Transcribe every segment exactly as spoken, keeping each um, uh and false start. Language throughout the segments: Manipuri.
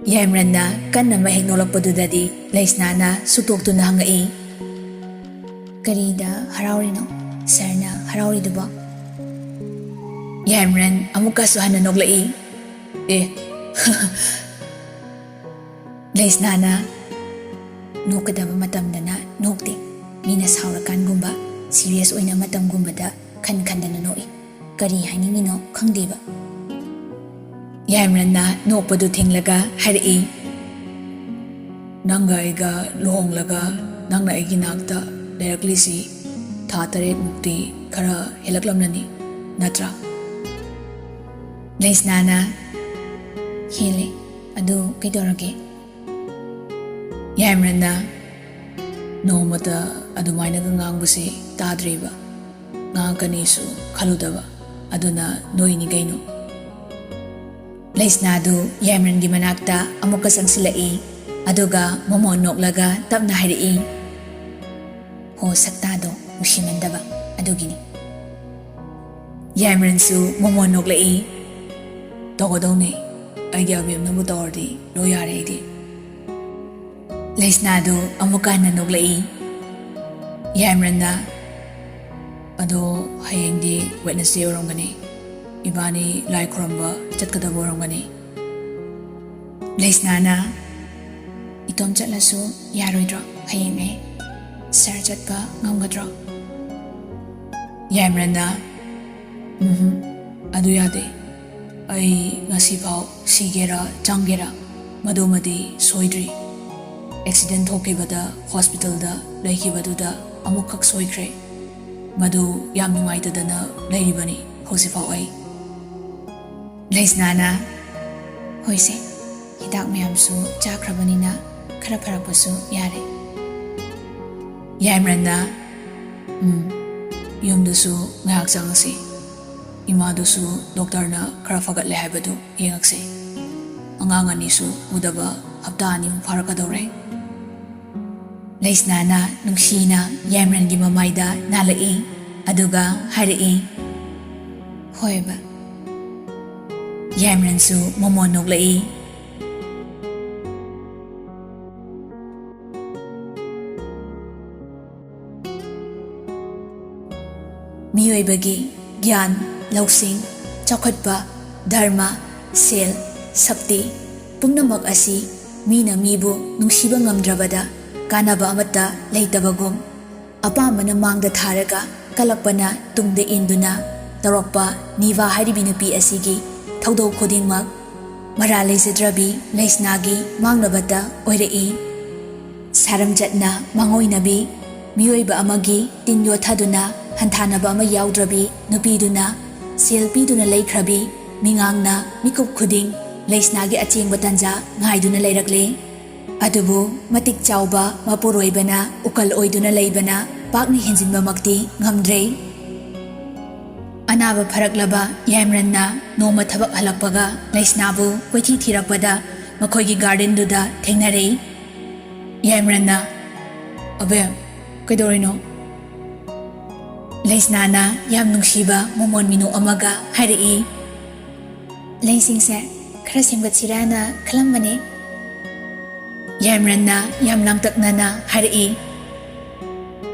ꯌꯥꯏꯃꯔꯟꯅ ꯀꯟꯅ ꯃꯍꯦꯛ ꯅꯣꯛꯂꯛꯄꯗꯨꯗꯗꯤ ꯂꯩꯁꯅꯥꯅ ꯁꯨꯛꯇꯣꯛꯇꯨꯅ ꯍꯪꯉꯛꯏ, "ꯀꯔꯤꯗ ꯍꯔꯥꯎꯔꯤꯅꯣ? ꯁꯥꯔꯅ ꯍꯔꯥꯎꯔꯤꯗꯨꯕꯣ?" ꯌꯥꯏꯃꯔꯟ ꯑꯃꯨꯛꯀꯁꯨ ꯍꯟꯅ ꯅꯣꯛꯂꯛꯏ꯫ "ꯑꯦ!" ꯂꯩꯁꯅꯥꯅ ꯅꯣꯛꯀꯗꯕ ꯃꯇꯝꯗꯅ ꯅꯣꯛꯇꯦ꯫ ꯃꯤꯅ ꯁꯥꯎꯔꯀꯥꯟꯒꯨꯝꯕ, ꯁꯤꯔꯤꯌꯁ ꯑꯣꯏꯅ ꯃꯇꯝꯒꯨꯝꯕꯗ ꯈꯟ ꯈꯟꯗꯅ ꯅꯣꯛꯏ꯫ ꯀꯔꯤ ꯍꯥꯏꯅꯤꯡꯉꯤꯅꯣ ꯈꯪꯗꯦꯕ꯫ ꯌꯥꯏꯃꯔꯟꯅ ꯅꯣꯛꯄꯗꯨ ꯊꯤꯡꯂꯒ ꯍꯥꯏꯔꯛꯏ, "ꯅꯪꯒ ꯑꯩꯒ ꯂꯨꯍꯣꯡꯂꯒ ꯅꯪꯅ ꯑꯩꯒꯤ ꯅꯥꯛꯇ ꯂꯩꯔꯛꯂꯤꯁꯤ ꯊꯥ ꯇꯔꯦꯠꯃꯨꯛꯇꯤ ꯈꯔ ꯍꯦꯜꯂꯛꯂꯝꯂꯅꯤ, ꯅꯠꯇ꯭ꯔꯥ?" ꯂꯩꯁꯅꯥꯅ, "ꯍꯦꯜꯂꯦ꯫ ꯑꯗꯨ ꯀꯩꯗꯧꯔꯒꯦ?" ꯌꯥꯏꯃꯔꯟꯅ, "ꯅꯣꯡꯃꯇ ꯑꯗꯨꯃꯥꯏꯅꯒ ꯉꯥꯡꯕꯁꯤ ꯇꯥꯗ꯭ꯔꯤꯕ꯫ ꯉꯥꯡꯉꯛꯀꯅꯤꯁꯨ ꯈꯜꯂꯨꯗꯕ꯫ ꯑꯗꯨꯅ ꯅꯣꯏꯅꯤ ꯀꯩꯅꯣ?" ꯂꯩꯁꯅꯥꯗꯨ ꯌꯥꯏꯃꯔꯟꯒꯤ ꯃꯅꯥꯛꯇ ꯑꯃꯨꯛꯀ ꯆꯪꯁꯤꯜꯂꯛꯏ꯫ ꯑꯗꯨꯒ ꯃꯣꯃꯣꯟ ꯅꯣꯛꯂꯒ ꯇꯞꯅ ꯍꯥꯏꯔꯛꯏ, "ꯍꯣ, ꯁꯛꯇꯥꯗꯣ ꯅꯨꯡꯁꯤꯃꯟꯗꯕ ꯑꯗꯨꯒꯤꯅꯤ꯫" ꯌꯥꯏꯃꯔꯟꯁꯨ ꯃꯣꯃꯣꯟ ꯅꯣꯛꯂꯛꯏ꯫ "ꯇꯧꯒꯗꯧꯅꯤ꯫ ꯑꯩꯒꯤ ꯑꯕꯦꯝꯅꯕꯨ ꯇꯧꯔꯗꯤ ꯂꯣꯏ ꯌꯥꯔꯦ ꯑꯩꯗꯤ꯫" ꯂꯩꯁꯅꯥꯗꯨ ꯑꯃꯨꯛꯀ ꯍꯟꯅ ꯅꯣꯛꯂꯛꯏ꯫ ꯌꯥꯏꯃꯔꯟꯅ, "ꯑꯗꯣ ꯍꯌꯦꯡꯗꯤ ꯋꯦꯠꯅꯁꯗꯦ ꯑꯣꯏꯔꯝꯒꯅꯤ꯫ ꯏꯕꯥꯅꯤ ꯂꯥꯏ ꯈꯨꯔꯨꯝꯕ ꯆꯠꯀꯗꯕ ꯑꯣꯏꯔꯝꯒꯅꯤ꯫" ꯂꯩꯁꯅꯥꯅ, "ꯏꯇꯣꯝ ꯆꯠꯂꯁꯨ ꯌꯥꯔꯣꯏꯗ꯭ꯔꯣ ꯍꯌꯦꯡ ꯑꯩ? ꯁꯥꯔ ꯆꯠꯄ ꯉꯝꯒꯗ꯭ꯔꯣ?" ꯌꯥꯏꯃꯔꯟꯅ, "ꯎꯝꯍꯨꯝ, ꯑꯗꯨ ꯌꯥꯗꯦ꯫ ꯑꯩ ꯉꯁꯤꯐꯥꯎ ꯁꯤꯒꯦꯔꯥ ꯆꯪꯒꯦꯔꯥ ꯃꯗꯨꯃꯗꯤ ꯁꯣꯏꯗ꯭ꯔꯤ꯫ ꯑꯦꯛꯁꯤꯗꯦꯟ ꯊꯣꯛꯈꯤꯕꯗ ꯍꯣꯁꯄꯤꯇꯥꯜꯗ ꯂꯩꯈꯤꯕꯗꯨꯗ ꯑꯃꯨꯛꯈꯛ ꯁꯣꯏꯈ꯭ꯔꯦ꯫ ꯃꯗꯨ ꯌꯥꯝ ꯅꯨꯡꯉꯥꯏꯇꯗꯅ ꯂꯩꯔꯤꯕꯅꯤ ꯍꯧꯖꯤꯛꯐꯥꯎ ꯑꯩ꯫" ꯂꯩꯁꯅꯥꯅ, "ꯍꯣꯏꯁꯦ, ꯍꯤꯗꯥꯛ ꯃꯌꯥꯝꯁꯨ ꯆꯥꯈ꯭ꯔꯕꯅꯤꯅ ꯈꯔ ꯐꯔꯛꯄꯁꯨ ꯌꯥꯔꯦ꯫" ꯌꯥꯏꯃꯔꯟꯅ, "ꯎꯝ, ꯌꯨꯝꯗꯁꯨ ꯉꯥꯏꯍꯥꯛ ꯆꯪꯉꯁꯤ꯫ ꯏꯃꯥꯗꯨꯁꯨ ꯗꯣꯛꯇꯔꯅ ꯈꯔ ꯐꯒꯠꯂꯦ ꯍꯥꯏꯕꯗꯨ ꯌꯦꯡꯉꯛꯁꯤ꯫ ꯑꯉꯥꯡ ꯑꯅꯤꯁꯨ ꯎꯗꯕ ꯍꯞꯇꯥ ꯑꯅꯤꯃꯨꯛ ꯐꯥꯔꯛꯀꯗꯧꯔꯦ꯫" ꯂꯩꯁꯅꯥꯅ ꯅꯨꯡꯁꯤꯅ ꯌꯥꯏꯃꯔꯟꯒꯤ ꯃꯃꯥꯏꯗ ꯅꯥꯜꯂꯛꯏ, ꯑꯗꯨꯒ ꯍꯥꯏꯔꯛꯏ, "ꯍꯣꯏꯕ꯫" ꯌꯥꯏꯃꯔꯟꯁꯨ ꯃꯣꯃꯣꯟ ꯅꯣꯛꯂꯛꯏ꯫ ꯃꯤꯑꯣꯏꯕꯒꯤ ꯒ꯭ꯌꯥꯟ, ꯂꯧꯁꯤꯡ, ꯆꯥꯎꯈꯠꯄ, ꯙꯔꯃ, ꯁꯦꯜ, ꯁꯛꯇꯤ ꯄꯨꯝꯅꯃꯛ ꯑꯁꯤ ꯃꯤꯅ ꯃꯤꯕꯨ ꯅꯨꯡꯁꯤꯕ ꯉꯝꯗ꯭ꯔꯕꯗ ꯀꯥꯟꯅꯕ ꯑꯃꯠꯇ ꯂꯩꯇꯕꯒꯨꯝ, ꯑꯄꯥꯝꯕꯅ ꯃꯥꯡꯗ ꯊꯥꯔꯒ ꯀꯜꯂꯛꯄꯅ ꯇꯨꯡꯗ ꯏꯟꯗꯨꯅ ꯇꯧꯔꯛꯄ ꯅꯤꯚꯥ ꯍꯥꯏꯔꯤꯕꯤ ꯅꯨꯄꯤ ꯑꯁꯤꯒꯤ ꯊꯧꯗꯣꯛ ꯈꯨꯗꯤꯡꯃꯛ ꯃꯔꯥꯜ ꯂꯩꯖꯗ꯭ꯔꯕꯤ ꯂꯩꯁꯅꯥꯒꯤ ꯃꯥꯡꯅꯕꯇ ꯑꯣꯏꯔꯛꯏ꯫ ꯁꯥꯔꯝꯆꯠꯅ ꯃꯥꯡꯑꯣꯏꯅꯕꯤ ꯃꯤꯑꯣꯏꯕ ꯑꯃꯒꯤ ꯇꯤꯟ ꯌꯣꯠꯊꯗꯨꯅ ꯍꯟꯊꯥꯅꯕ ꯑꯃ ꯌꯥꯎꯗ꯭ꯔꯕꯤ ꯅꯨꯄꯤꯗꯨꯅ ꯁꯦꯜ ꯄꯤꯗꯨꯅ ꯂꯩꯈ꯭ꯔꯕꯤ ꯃꯤꯉꯥꯡꯅ ꯃꯤꯀꯨꯞ ꯈꯨꯗꯤꯡ ꯂꯩꯁꯅꯥꯒꯤ ꯑꯆꯦꯡꯕ ꯇꯟꯖꯥ ꯉꯥꯏꯗꯨꯅ ꯂꯩꯔꯛꯂꯦ꯫ ꯑꯗꯨꯕꯨ ꯃꯇꯤꯛ ꯆꯥꯎꯕ ꯃꯄꯨꯔꯣꯏꯕꯅ ꯎꯀꯜ ꯑꯣꯏꯗꯨꯅ ꯂꯩꯕꯅ ꯄꯥꯛꯅ ꯍꯦꯟꯖꯤꯟꯕꯃꯛꯇꯤ ꯉꯝꯗ꯭ꯔꯦ꯫ ꯑꯅꯥꯕ ꯐꯔꯛꯂꯕ ꯌꯥꯏꯃꯔꯟꯅ ꯅꯣꯡꯃ ꯊꯕꯛ ꯍꯜꯂꯛꯄꯒ ꯂꯩꯁꯅꯥꯕꯨ ꯀꯣꯏꯊꯤ ꯊꯤꯔꯛꯄꯗ ꯃꯈꯣꯏꯒꯤ ꯒꯥꯔꯗꯦꯟꯗꯨꯗ ꯊꯦꯡꯅꯔꯦ꯫ ꯌꯥꯏꯃꯔꯟꯅ, "ꯑꯕꯦꯝ, ꯀꯩꯗꯧꯔꯤꯅꯣ?" ꯂꯩꯁꯅꯥꯅ ꯌꯥꯝ ꯅꯨꯡꯁꯤꯕ ꯃꯃꯣꯟ ꯃꯤꯅꯣꯛ ꯑꯃꯒ ꯍꯥꯏꯔꯛꯏ, "ꯂꯩꯁꯤꯡꯁꯦ ꯈꯔ ꯁꯦꯝꯒꯠꯁꯤꯔꯥꯅ ꯈꯜꯂꯝꯕꯅꯦ꯫" ꯌꯥꯏꯃꯔꯟꯅ ꯌꯥꯝ ꯂꯥꯡꯇꯛꯅꯅ ꯍꯥꯏꯔꯛꯏ,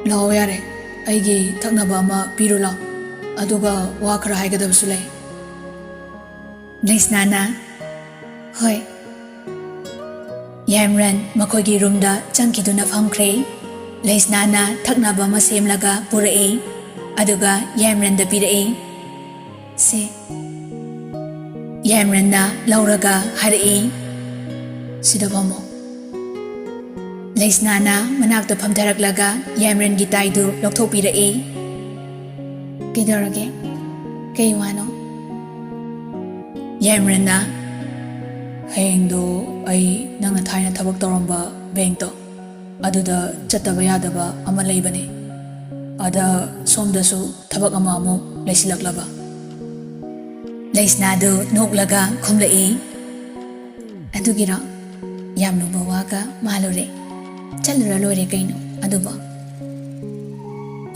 "ꯂꯥꯛꯑꯣ ꯌꯥꯔꯦ, ꯑꯩꯒꯤ ꯊꯛꯅꯕ ꯑꯃ ꯄꯤꯔꯨ ꯂꯥꯎ, ꯑꯗꯨꯒ ꯋꯥ ꯈꯔ ꯍꯥꯏꯒꯗꯕꯁꯨ ꯂꯩ꯫" ꯂꯩꯁꯅꯥꯅ, "ꯍꯣꯏ꯫" ꯌꯥꯏꯃꯔꯟ ꯃꯈꯣꯏꯒꯤ ꯔꯨꯝꯗ ꯆꯪꯈꯤꯗꯨꯅ ꯐꯝꯈ꯭ꯔꯦ꯫ ꯂꯩꯁꯅꯥꯅ ꯊꯛꯅꯕ ꯑꯃ ꯁꯦꯝꯂꯒ ꯄꯨꯔꯛꯏ, ꯑꯗꯨꯒ ꯌꯥꯏꯃꯔꯟꯗ ꯄꯤꯔꯛꯏ꯫ "ꯁꯦ꯫" ꯌꯥꯏꯃꯔꯟꯅ ꯂꯧꯔꯒ ꯍꯥꯏꯔꯛꯏ, "ꯁꯤꯗ ꯐꯝꯃꯣ꯫" ꯂꯩꯁꯅꯥꯅ ꯃꯅꯥꯛꯇ ꯐꯝꯊꯔꯛꯂꯒ ꯌꯥꯏꯃꯔꯟꯒꯤ ꯇꯥꯏꯗꯨ ꯂꯧꯊꯣꯛꯄꯤꯔꯛꯏ꯫ "ꯀꯩꯗꯧꯔꯒꯦ? ꯀꯩ ꯋꯥꯅꯣ?" ꯌꯥꯏꯃꯔꯟꯅ, "ꯍꯌꯦꯡꯗꯣ ꯑꯩ ꯅꯪꯅ ꯊꯥꯏꯅ ꯊꯕꯛ ꯇꯧꯔꯝꯕ ꯕꯦꯡꯛꯇꯣ ꯑꯗꯨꯗ ꯆꯠꯇꯕ ꯌꯥꯗꯕ ꯑꯃ ꯂꯩꯕꯅꯦ꯫ ꯑꯗ ꯁꯣꯝꯗꯁꯨ ꯊꯕꯛ ꯑꯃ ꯑꯃꯨꯛ ꯂꯩꯁꯤꯜꯂꯛꯂꯕ꯫" ꯂꯩꯁꯅꯥꯗꯨ ꯅꯣꯛꯂꯒ ꯈꯨꯝꯂꯛꯏ, "ꯑꯗꯨꯒꯤꯔꯣ? ꯌꯥꯝ ꯂꯨꯕ ꯋꯥꯒ ꯃꯥꯜꯂꯨꯔꯦ꯫ ꯆꯠꯂꯨꯔ ꯂꯣꯏꯔꯦ ꯀꯩꯅꯣ ꯑꯗꯨꯕꯣ꯫"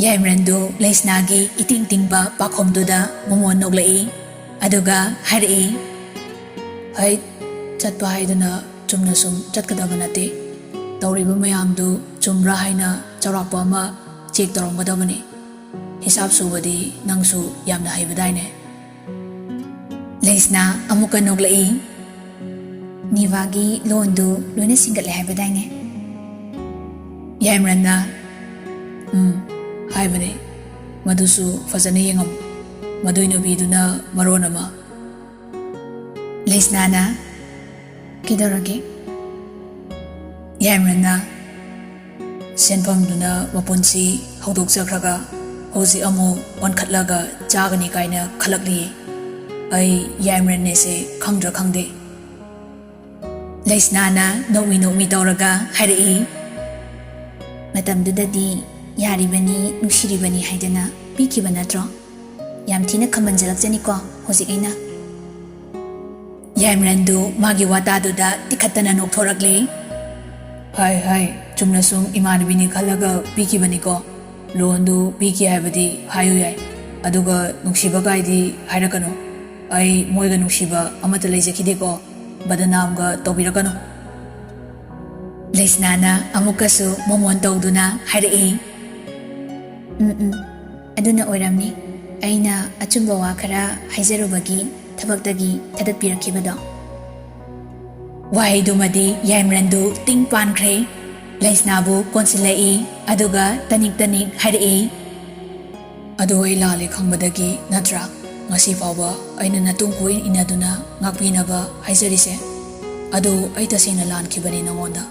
ꯌꯥꯏꯃꯔꯟꯗꯨ ꯂꯩꯁꯅꯥꯒꯤ ꯏꯇꯤꯡ ꯇꯤꯡꯕ ꯄꯥꯈꯣꯝꯗꯨꯗ ꯃꯃꯣꯟ ꯅꯣꯛꯂꯛꯏ, ꯑꯗꯨꯒ ꯍꯥꯏꯔꯛꯏ, "ꯍꯩꯠ, ꯆꯠꯄ ꯍꯥꯏꯗꯨꯅ ꯆꯨꯝꯅ ꯁꯨꯝ ꯆꯠꯀꯗꯕ ꯅꯠꯇꯦ꯫ ꯇꯧꯔꯤꯕ ꯃꯌꯥꯝꯗꯨ ꯆꯨꯝꯕ꯭ꯔꯥ ꯍꯥꯏꯅ ꯆꯥꯎꯔꯥꯛꯄ ꯑꯃ ꯆꯦꯛ ꯇꯧꯔꯝꯒꯗꯕꯅꯤ꯫ ꯍꯤꯁꯥꯞ ꯁꯨꯕꯗꯤ ꯅꯪꯁꯨ ꯌꯥꯝꯅ ꯍꯩꯕꯗꯥꯏꯅꯦ? ꯂꯩꯁꯅꯥ ꯑꯃꯨꯛꯀ ꯅꯣꯛꯂꯛꯏ꯫ ꯅꯤꯚꯥꯒꯤ ꯂꯣꯟꯗꯨ ꯂꯣꯏꯅ ꯁꯤꯡꯒꯠꯂꯦ ꯍꯥꯏꯕꯗꯥꯏꯅꯦ? ꯌꯥꯏꯃꯔꯟꯅ, "ꯎꯝ, ꯍꯥꯏꯕꯅꯦ꯫ ꯃꯗꯨꯁꯨ ꯐꯖꯅ ꯌꯦꯡꯉꯝꯃꯨ꯫ ꯃꯗꯨꯏ ꯅꯨꯄꯤꯗꯨꯅ ꯃꯔꯣꯟ ꯑꯃ꯫" ꯂꯩꯁꯅꯥꯅ, "ꯀꯩꯗꯧꯔꯒꯦ?" ꯌꯥꯏꯃꯔꯟꯅ, "ꯁꯦꯟꯐꯝꯗꯨꯅ ꯃꯄꯨꯟꯁꯤ ꯍꯧꯗꯣꯛꯆꯈ꯭ꯔꯒ ꯍꯧꯖꯤꯛ ꯑꯃꯨꯛ ꯑꯣꯟꯈꯠꯂꯒ ꯆꯥꯒꯅꯤ ꯀꯥꯏꯅ ꯈꯜꯂꯛꯂꯤ꯫ ꯑꯩ ꯌꯥꯏꯃꯔꯟꯅꯦꯁꯦ ꯈꯪꯗ꯭ꯔꯥ ꯈꯪꯗꯦ꯫" ꯂꯩꯁꯅꯥꯅ ꯅꯣꯛꯃꯤ ꯅꯣꯛꯃꯤ ꯇꯧꯔꯒ ꯍꯥꯏꯔꯛꯏ, "ꯃꯇꯝꯗꯨꯗꯗꯤ ꯌꯥꯔꯤꯕꯅꯤ, ꯅꯨꯡꯁꯤꯔꯤꯕꯅꯤ ꯍꯥꯏꯗꯅ ꯄꯤꯈꯤꯕ ꯅꯠꯇ꯭ꯔꯣ? ꯌꯥꯝ ꯊꯤꯅ ꯈꯝꯕꯟꯖꯜꯂꯛꯆꯅꯤꯀꯣ ꯍꯧꯖꯤꯛ ꯑꯩꯅ꯫" ꯌꯥꯏꯃꯔꯟꯗꯨ ꯃꯥꯒꯤ ꯋꯥꯇꯥꯗꯨꯗ ꯇꯤꯈꯠꯇꯅ ꯅꯣꯛꯊꯣꯔꯛꯂꯦ꯫ "ꯍꯥꯏ, ꯍꯥꯏ, ꯆꯨꯝꯅ ꯁꯨꯝ ꯏꯃꯥꯟꯅꯕꯤꯅꯤ ꯈꯜꯂꯒ ꯄꯤꯈꯤꯕꯅꯤꯀꯣ꯫ ꯂꯣꯟꯗꯨ ꯄꯤꯈꯤ ꯍꯥꯏꯕꯗꯤ ꯍꯥꯏꯌꯨ ꯌꯥꯏ, ꯑꯗꯨꯒ ꯅꯨꯡꯁꯤꯕ ꯀꯥꯏꯗꯤ ꯍꯥꯏꯔꯛꯀꯅꯨ꯫ ꯑꯩ ꯃꯣꯏꯒ ꯅꯨꯡꯁꯤꯕ ꯑꯃꯠꯇ ꯂꯩꯖꯈꯤꯗꯦꯀꯣ, ꯕꯗꯅꯥꯝꯒ ꯇꯧꯕꯤꯔꯛꯀꯅꯨ꯫" ꯂꯩꯁꯅꯥꯅ ꯑꯃꯨꯛꯀꯁꯨ ꯃꯣꯃꯣꯟ ꯇꯧꯗꯨꯅ ꯍꯥꯏꯔꯛꯏ, "ꯎꯝ, ꯎꯝ, ꯑꯗꯨꯅ ꯑꯣꯏꯔꯝꯅꯤ꯫ ꯑꯩꯅ ꯑꯆꯨꯝꯕ ꯋꯥ ꯈꯔ ꯍꯥꯏꯖꯔꯨꯕꯒꯤ ꯊꯕꯛꯇꯒꯤ ꯊꯥꯗꯠꯄꯤꯔꯛꯈꯤꯕꯗꯣ꯫" ꯋꯥꯍꯩꯗꯨꯃꯗꯤ ꯌꯥꯏꯃꯔꯟꯗꯨ ꯇꯤꯡ ꯄꯥꯟꯈ꯭ꯔꯦ꯫ ꯂꯩꯁꯅꯥꯕꯨ ꯀꯣꯟꯁꯤꯜꯂꯛꯏ, ꯑꯗꯨꯒ ꯇꯅꯤꯛ ꯇꯅꯤꯛ ꯍꯥꯏꯔꯛꯏ, "ꯑꯗꯨ ꯑꯩ ꯂꯥꯜꯂꯦ ꯈꯪꯕꯗꯒꯤ ꯅꯠꯇ꯭ꯔꯥ ꯉꯁꯤ ꯐꯥꯎꯕ ꯑꯩꯅ ꯅꯇꯨꯡ ꯀꯣꯏ ꯏꯟꯅꯗꯨꯅ ꯉꯥꯛꯄꯤꯅꯕ ꯍꯥꯏꯖꯔꯤꯁꯦ? ꯑꯗꯨ ꯑꯩ ꯇꯁꯦꯡꯅ ꯂꯥꯟꯈꯤꯕꯅꯤ ꯅꯉꯣꯟꯗ꯫"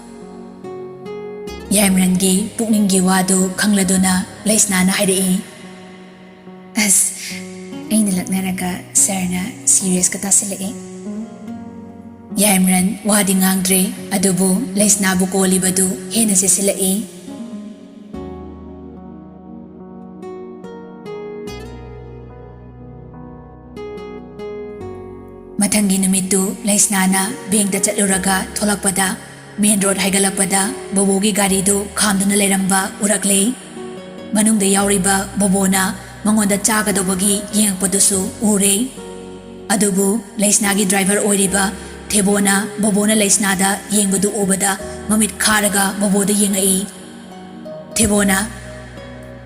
ꯌꯥꯏꯃꯔꯟꯒꯤ ꯄꯨꯛꯅꯤꯡꯒꯤ ꯋꯥꯗꯨ ꯈꯪꯂꯗꯨꯅ ꯂꯩꯁꯅꯥꯅ ꯍꯥꯏꯔꯛꯏ, "ꯑꯁ, ꯑꯩꯅ ꯂꯛꯅꯔꯒ ꯁꯥꯔꯅ ꯁꯤꯔꯤꯌꯁꯀ ꯇꯥꯁꯤꯜꯂꯛꯑꯦ꯫" ꯌꯥꯏꯃꯔꯟ ꯋꯥꯗꯤ ꯉꯥꯡꯗ꯭ꯔꯦ, ꯑꯗꯨꯕꯨ ꯂꯩꯁꯅꯥꯕꯨ ꯀꯣꯜꯂꯤꯕꯗꯨ ꯍꯦꯟꯅ ꯆꯦꯁꯤꯜꯂꯛꯏ꯫ ꯃꯊꯪꯒꯤ ꯅꯨꯃꯤꯠꯇꯨ ꯂꯩꯁꯅꯥꯅ ꯕꯦꯡꯛꯇ ꯆꯠꯂꯨꯔꯒ ꯊꯣꯛꯂꯛꯄꯗ, ꯃꯦꯟ ꯔꯣꯗ ꯍꯥꯏꯒꯠꯂꯛꯄꯗ ꯕꯣꯕꯣꯒꯤ ꯒꯥꯔꯤꯗꯨ ꯈꯥꯝꯗꯨꯅ ꯂꯩꯔꯝꯕ ꯎꯔꯛꯂꯦ꯫ ꯃꯅꯨꯡꯗ ꯌꯥꯎꯔꯤꯕ ꯕꯣꯕꯣꯅ ꯃꯉꯣꯟꯗ ꯆꯥꯒꯗꯧꯕꯒꯤ ꯌꯦꯡꯉꯛꯄꯗꯨꯁꯨ ꯎꯔꯦ꯫ ꯑꯗꯨꯕꯨ ꯂꯩꯁꯅꯥꯒꯤ ꯗ꯭ꯔꯥꯏꯚꯔ ꯑꯣꯏꯔꯤꯕ ꯊꯦꯕꯣꯅ ꯕꯣꯕꯣꯅ ꯂꯩꯁꯅꯥꯗ ꯌꯦꯡꯕꯗꯨ ꯎꯕꯗ ꯃꯃꯤꯠ ꯈꯥꯔꯒ ꯕꯣꯕꯣꯗ ꯌꯦꯡꯉꯛꯏ꯫ ꯊꯦꯕꯣꯅ,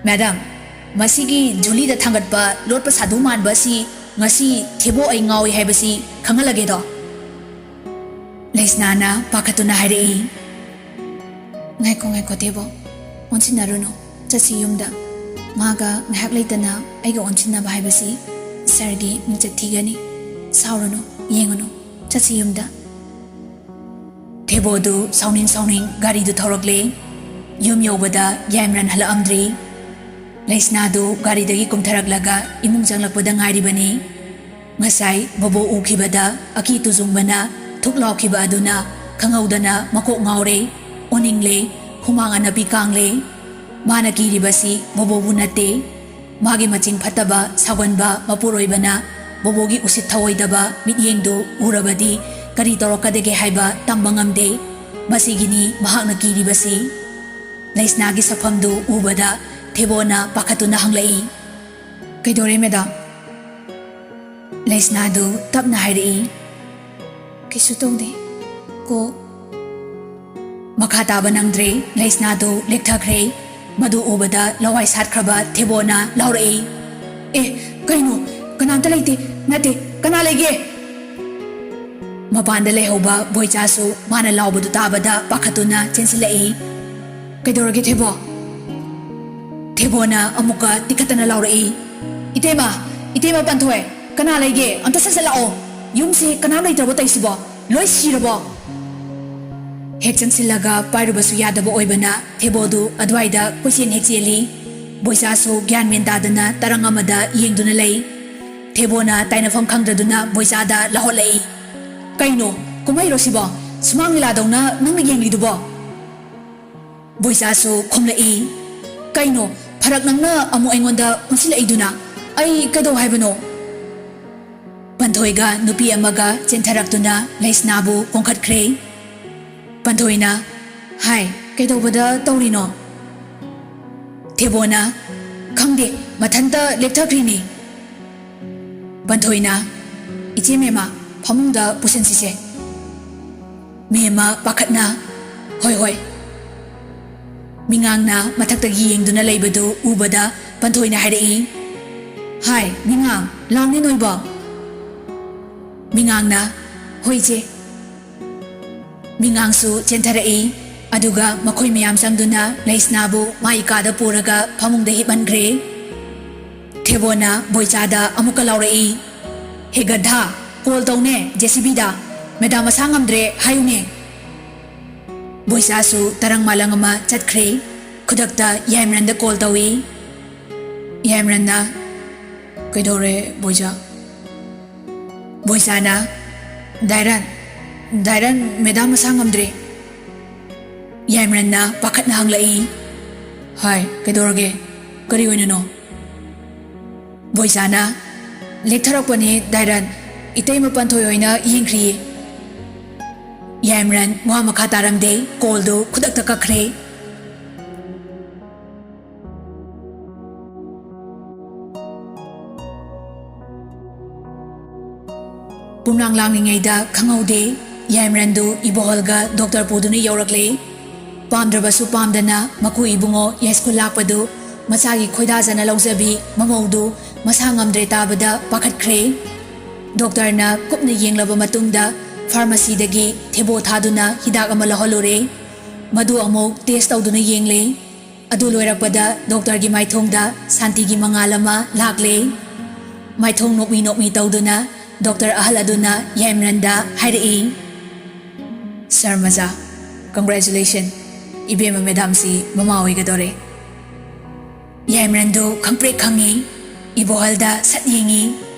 "ꯃꯦꯗꯥꯝ, ꯃꯁꯤꯒꯤ ꯖꯨꯂꯤꯗ ꯊꯥꯡꯒꯠꯄ ꯂꯣꯠꯄ ꯁꯥꯗꯨ ꯃꯥꯟꯕ ꯑꯁꯤ ꯉꯁꯤ ꯊꯦꯕꯣ ꯑꯩ ꯉꯥꯎꯏ ꯍꯥꯏꯕꯁꯤ ꯈꯪꯍꯜꯂꯒꯦꯗꯣ꯫ ꯂꯩꯁꯅꯥꯅ ꯄꯥꯈꯠꯇꯨꯅ ꯍꯥꯏꯔꯛꯏ, "ꯉꯥꯏꯈꯣ, ꯉꯥꯏꯈꯣ, ꯊꯦꯕꯣ꯫ ꯑꯣꯟꯁꯤꯟꯅꯔꯨꯅꯨ꯫ ꯆꯠꯁꯤ ꯌꯨꯝꯗ꯫ ꯃꯥꯒ ꯉꯥꯏꯍꯥꯛ ꯂꯩꯇꯅ ꯑꯩꯒ ꯑꯣꯟꯁꯤꯟꯅꯕ ꯍꯥꯏꯕꯁꯤ ꯁꯥꯔꯒꯤ ꯃꯤꯡꯆꯠ ꯊꯤꯒꯅꯤ꯫ ꯁꯥꯎꯔꯨꯅꯨ, ꯌꯦꯡꯉꯨꯅꯨ꯫ ꯆꯠꯁꯤ ꯌꯨꯝꯗ꯫" ꯊꯦꯕꯣꯗꯨ ꯁꯥꯎꯅꯤꯡ ꯁꯥꯎꯅꯤꯡ ꯒꯥꯔꯤꯗꯨ ꯊꯧꯔꯛꯂꯦ꯫ ꯌꯨꯝ ꯌꯧꯕꯗ ꯌꯥꯏꯃꯔꯟ ꯍꯜꯂꯛꯑꯝꯗ꯭ꯔꯤ꯫ ꯂꯩꯁꯅꯥꯗꯨ ꯒꯥꯔꯤꯗꯒꯤ ꯀꯨꯝꯊꯔꯛꯂꯒ ꯏꯃꯨꯡ ꯆꯪꯂꯛꯄꯗ ꯉꯥꯏꯔꯤꯕꯅꯤ꯫ ꯉꯁꯥꯏ ꯕꯣꯕꯣ ꯎꯈꯤꯕꯗ ꯑꯀꯤ ꯇꯨꯖꯨꯡꯕꯅ ꯊꯨꯛ ꯂꯥꯎꯈꯤꯕ ꯑꯗꯨꯅ ꯈꯪꯍꯧꯗꯅ ꯃꯀꯣꯛ ꯉꯥꯎꯔꯦ, ꯑꯣꯅꯤꯡꯂꯦ, ꯍꯨꯃꯥꯡ ꯑꯅꯞꯄꯤ ꯀꯥꯡꯂꯦ꯫ ꯃꯥꯅ ꯀꯤꯔꯤꯕꯁꯤ ꯕꯣꯕꯣꯕꯨ ꯅꯠꯇꯦ꯫ ꯃꯥꯒꯤ ꯃꯆꯤꯡ ꯐꯠꯇꯕ, ꯁꯥꯎꯒꯟꯕ ꯃꯄꯨꯔꯣꯏꯕꯅ ꯕꯣꯕꯣꯒꯤ ꯎꯁꯤꯠ ꯊꯑꯣꯏꯗꯕ ꯃꯤꯠꯌꯦꯡꯗꯨ ꯎꯔꯕꯗꯤ ꯀꯔꯤ ꯇꯧꯔꯛꯀꯗꯒꯦ ꯍꯥꯏꯕ ꯇꯝꯕ ꯉꯝꯗꯦ꯫ ꯃꯁꯤꯒꯤꯅꯤ ꯃꯍꯥꯛꯅ ꯀꯤꯔꯤꯕꯁꯤ꯫ ꯂꯩꯁꯅꯥꯒꯤ ꯁꯛꯐꯝꯗꯨ ꯎꯕꯗ ꯊꯦꯕꯣꯅ ꯄꯥꯈꯠꯇꯨꯅ ꯍꯪꯂꯛꯏ, "ꯀꯩꯗꯧꯔꯦ, ꯃꯦꯗꯥꯝ?" ꯂꯩꯁꯅꯥꯗꯨ ꯇꯞꯅ ꯍꯥꯏꯔꯛꯏ, "ꯀꯩꯁꯨ ꯇꯧꯗꯦ꯫ ꯀꯣ꯫" ꯃꯈꯥ ꯇꯥꯕ ꯅꯪꯗ꯭ꯔꯦ꯫ ꯂꯩꯁꯅꯥꯗꯨ ꯂꯦꯛꯊꯈ꯭ꯔꯦ꯫ ꯃꯗꯨ ꯎꯕꯗ ꯂꯋꯥꯏ ꯁꯥꯠꯈ꯭ꯔꯕ ꯊꯦꯕꯣꯅ ꯂꯥꯎꯔꯛꯏ, "ꯑꯦ, ꯀꯩꯅꯣ? ꯀꯅꯥꯝꯇ ꯂꯩꯇꯦ꯫ ꯅꯠꯇꯦ, ꯀꯅꯥ ꯂꯩꯒꯦ?" ꯃꯄꯥꯟꯗ ꯂꯩꯍꯧꯕ ꯕꯣꯏꯆꯥꯁꯨ ꯃꯥꯅ ꯂꯥꯎꯕꯗꯨ ꯇꯥꯕꯗ ꯄꯥꯈꯠꯇꯨꯅ ꯆꯦꯟꯁꯤꯜꯂꯛꯏ꯫ "ꯀꯩꯗꯧꯔꯒꯦ, ꯊꯦꯕꯣ?" ꯊꯦꯕꯣꯅ ꯑꯃꯨꯛꯀ ꯇꯤꯈꯠꯇꯅ ꯂꯥꯎꯔꯛꯏ, "ꯏꯇꯩꯃ, ꯏꯇꯩꯃ ꯄꯟꯊꯣꯏ, ꯀꯅꯥ ꯂꯩꯒꯦ? ꯑꯝꯇ ꯁꯠ ꯁꯠ ꯂꯥꯛꯑꯣ꯫ ꯌꯨꯝꯁꯤ ꯀꯅꯥꯝ ꯂꯩꯇ꯭ꯔꯕꯣ ꯇꯧꯏꯁꯤꯕꯣ? ꯂꯣꯏ ꯁꯤꯔꯕꯣ?" ꯍꯦꯛ ꯆꯪꯁꯤꯜꯂꯒ ꯄꯥꯏꯔꯨꯕꯁꯨ ꯌꯥꯗꯕ ꯑꯣꯏꯕꯅ ꯊꯦꯕꯣꯗꯨ ꯑꯗꯨꯋꯥꯏꯗ ꯀꯣꯏꯆꯦꯟ ꯍꯦꯛ ꯆꯦꯜꯂꯤ꯫ ꯕꯣꯏꯆꯥꯁꯨ ꯒ꯭ꯌꯥꯟ ꯃꯦꯟ ꯇꯥꯗꯅ ꯇꯔꯪ ꯑꯃꯗ ꯌꯦꯡꯗꯨꯅ ꯂꯩ꯫ ꯊꯦꯕꯣꯅ ꯇꯥꯏꯅꯐꯝ ꯈꯪꯗ꯭ꯔꯗꯨꯅ ꯕꯣꯏꯆꯥꯗ ꯂꯥꯎꯍꯠꯂꯛꯏ, "ꯀꯩꯅꯣ? ꯀꯨꯝꯍꯩꯔꯣ ꯁꯤꯕꯣ? ꯁꯨꯃꯥꯡ ꯂꯤꯂꯥꯗꯧꯅ ꯅꯪꯅ ꯌꯦꯡꯂꯤꯗꯨꯕꯣ?" ꯕꯣꯏꯆꯥꯁꯨ ꯈꯨꯝꯂꯛꯏ, "ꯀꯩꯅꯣ? ꯐꯔꯛ ꯅꯪꯅ ꯑꯃꯨꯛ ꯑꯩꯉꯣꯟꯗ ꯑꯣꯟꯁꯤꯜꯂꯛꯏꯗꯨꯅ? ꯑꯩ ꯀꯩꯗꯧ ꯍꯥꯏꯕꯅꯣ?" ꯄꯟꯊꯣꯏꯒ ꯅꯨꯄꯤ ꯑꯃꯒ ꯆꯦꯟꯊꯔꯛꯇꯨꯅ ꯂꯩꯁꯅꯥꯕꯨ ꯀꯣꯡꯈꯠꯈ꯭ꯔꯦ꯫ ꯄꯟꯊꯣꯏꯅ, "ꯍꯥꯏ, ꯀꯩꯗꯧꯕꯗ ꯇꯧꯔꯤꯅꯣ?" ꯊꯦꯕꯣꯅ, "ꯈꯪꯗꯦ, ꯃꯊꯟꯇ ꯂꯦꯛꯊꯈ꯭ꯔꯤꯅꯤ꯫" ꯄꯟꯊꯣꯏꯅ, "ꯏꯆꯦ ꯃꯦꯝꯃ, ꯐꯃꯨꯡꯗ ꯄꯨꯁꯤꯟꯁꯤꯁꯦ꯫" ꯃꯦꯝꯃ ꯄꯥꯈꯠꯅ, "ꯍꯣꯏ, ꯍꯣꯏ꯫" ꯃꯤꯉꯥꯡꯅ ꯃꯊꯛꯇꯒꯤ ꯌꯦꯡꯗꯨꯅ ꯂꯩꯕꯗꯨ ꯎꯕꯗ ꯄꯟꯊꯣꯏꯅ ꯍꯥꯏꯔꯛꯏ, "ꯍꯥꯏ, ꯃꯤꯉꯥꯡ, ꯂꯥꯎꯅꯦ ꯅꯣꯏꯕꯣ!" ꯃꯤꯉꯥꯡꯅ, "ꯍꯣꯏ, ꯏꯆꯦ꯫" ꯃꯤꯉꯥꯡꯁꯨ ꯆꯦꯟꯊꯔꯛꯏ꯫ ꯑꯗꯨꯒ ꯃꯈꯣꯏ ꯃꯌꯥꯝ ꯆꯪꯗꯨꯅ ꯂꯩꯁꯅꯥꯕꯨ ꯃꯥꯒꯤ ꯀꯥꯗ ꯄꯨꯔꯒ ꯐꯃꯨꯡꯗ ꯍꯤꯞꯍꯟꯈ꯭ꯔꯦ꯫ ꯊꯦꯕꯣꯅ ꯕꯣꯏꯆꯥꯗ ꯑꯃꯨꯛꯀ ꯂꯥꯎꯔꯛꯏ, "ꯍꯦ ꯒꯙꯥ, ꯀꯣꯜ ꯇꯧꯅꯦ ꯖꯦ ꯁꯤ ꯕꯤꯗ, ꯃꯦꯗꯥꯝ ꯃꯁꯥ ꯉꯝꯗ꯭ꯔꯦ ꯍꯥꯏꯌꯨꯅꯦ!" ꯕꯣꯏꯆꯥꯁꯨ ꯇꯔꯪ ꯃꯥꯂꯪ ꯑꯃ ꯆꯠꯈ꯭ꯔꯦ꯫ ꯈꯨꯗꯛꯇ ꯌꯥꯏꯃꯔꯟꯗ ꯀꯣꯜ ꯇꯧꯏ꯫ ꯌꯥꯏꯃꯔꯟꯅ, "ꯀꯩꯗꯧꯔꯦ ꯕꯣꯏꯆꯥ?" ꯕꯣꯏꯆꯥꯅ, "ꯗꯥꯏꯔꯟ, ꯗꯥꯏꯔꯟ, ꯃꯦꯗꯥꯝ ꯃꯁꯥ ꯉꯝꯗ꯭ꯔꯦ꯫" ꯌꯥꯏꯃꯔꯟꯅ ꯄꯥꯈꯠꯅ ꯍꯪꯂꯛꯏ, "ꯍꯥꯏ, ꯀꯩꯗꯧꯔꯒꯦ? ꯀꯔꯤ ꯑꯣꯏꯅꯅꯣ?" ꯕꯣꯏꯆꯥꯅ, "ꯂꯦꯛꯊꯔꯛꯄꯅꯤ ꯗꯥꯏꯔꯟ, ꯏꯇꯩꯃ ꯄꯟꯊꯣꯏ ꯍꯣꯏꯅ ꯌꯦꯡꯈ꯭ꯔꯤꯌꯦ꯫" ꯌꯥꯏꯃꯔꯟ ꯋꯥ ꯃꯈꯥ ꯇꯥꯔꯝꯗꯦ, ꯀꯣꯜꯗꯨ ꯈꯨꯗꯛꯇ ꯀꯛꯈ꯭ꯔꯦ꯫ ꯄꯨꯝꯂꯥꯡ ꯂꯥꯡꯂꯤꯉꯩꯗ ꯈꯪꯍꯧꯗꯦ, ꯌꯥꯏꯃꯔꯟꯗꯨ ꯏꯕꯣꯍꯜꯒ ꯗꯣꯛꯇꯔ ꯄꯨꯗꯨꯅ ꯌꯧꯔꯛꯂꯦ꯫ ꯄꯥꯝꯗ꯭ꯔꯕꯁꯨ ꯄꯥꯝꯗꯅ ꯃꯀꯨ ꯏꯕꯨꯡꯉꯣ ꯌꯥꯏꯁ꯭ꯀꯨꯜ ꯂꯥꯛꯄꯗꯨ ꯃꯆꯥꯒꯤ ꯈꯣꯏꯗꯥꯖꯅ ꯂꯧꯖꯕꯤ ꯃꯃꯧꯗꯨ ꯃꯁꯥ ꯉꯝꯗ꯭ꯔꯦ ꯇꯥꯕꯗ ꯄꯥꯈꯠꯈ꯭ꯔꯦ꯫ ꯗꯣꯛꯇꯔꯅ ꯀꯨꯞꯅ ꯌꯦꯡꯂꯕ ꯃꯇꯨꯡꯗ ꯐꯥꯔꯃꯥꯁꯤꯗꯒꯤ ꯊꯦꯕꯣ ꯊꯥꯗꯨꯅ ꯍꯤꯗꯥꯛ ꯑꯃ ꯂꯧꯍꯜꯂꯨꯔꯦ꯫ ꯃꯗꯨ ꯑꯃꯨꯛ ꯇꯦꯁ ꯇꯧꯗꯨꯅ ꯌꯦꯡꯂꯦ꯫ ꯑꯗꯨ ꯂꯣꯏꯔꯛꯄꯗ ꯗꯣꯛꯇꯔꯒꯤ ꯃꯥꯏꯊꯣꯡꯗ ꯁꯥꯟꯇꯤꯒꯤ ꯃꯉꯥꯜ ꯑꯃ ꯂꯥꯛꯂꯦ꯫ ꯃꯥꯏꯊꯣꯡ ꯅꯣꯛꯃꯤ ꯅꯣꯛꯃꯤ ꯇꯧꯗꯨꯅ ꯗꯣꯛꯇꯔ ꯑꯍꯜ ꯑꯗꯨꯅ ꯌꯥꯏꯃꯔꯟꯗ ꯍꯥꯏꯔꯛꯏ, "ꯁꯔ ꯃꯆꯥ, congratulation, ꯏꯕꯦꯝꯃ ꯃꯦꯗꯥꯝꯁꯤ ꯃꯃꯥ ꯑꯣꯏꯒꯗꯧꯔꯦ꯫" ꯌꯥꯏꯃꯔꯟꯗꯨ ꯈꯪꯄ꯭ꯔꯦꯛ ꯈꯪꯉꯤ꯫ ꯏꯕꯣꯍꯜꯗ ꯁꯠ ꯌꯦꯡꯉꯤ꯫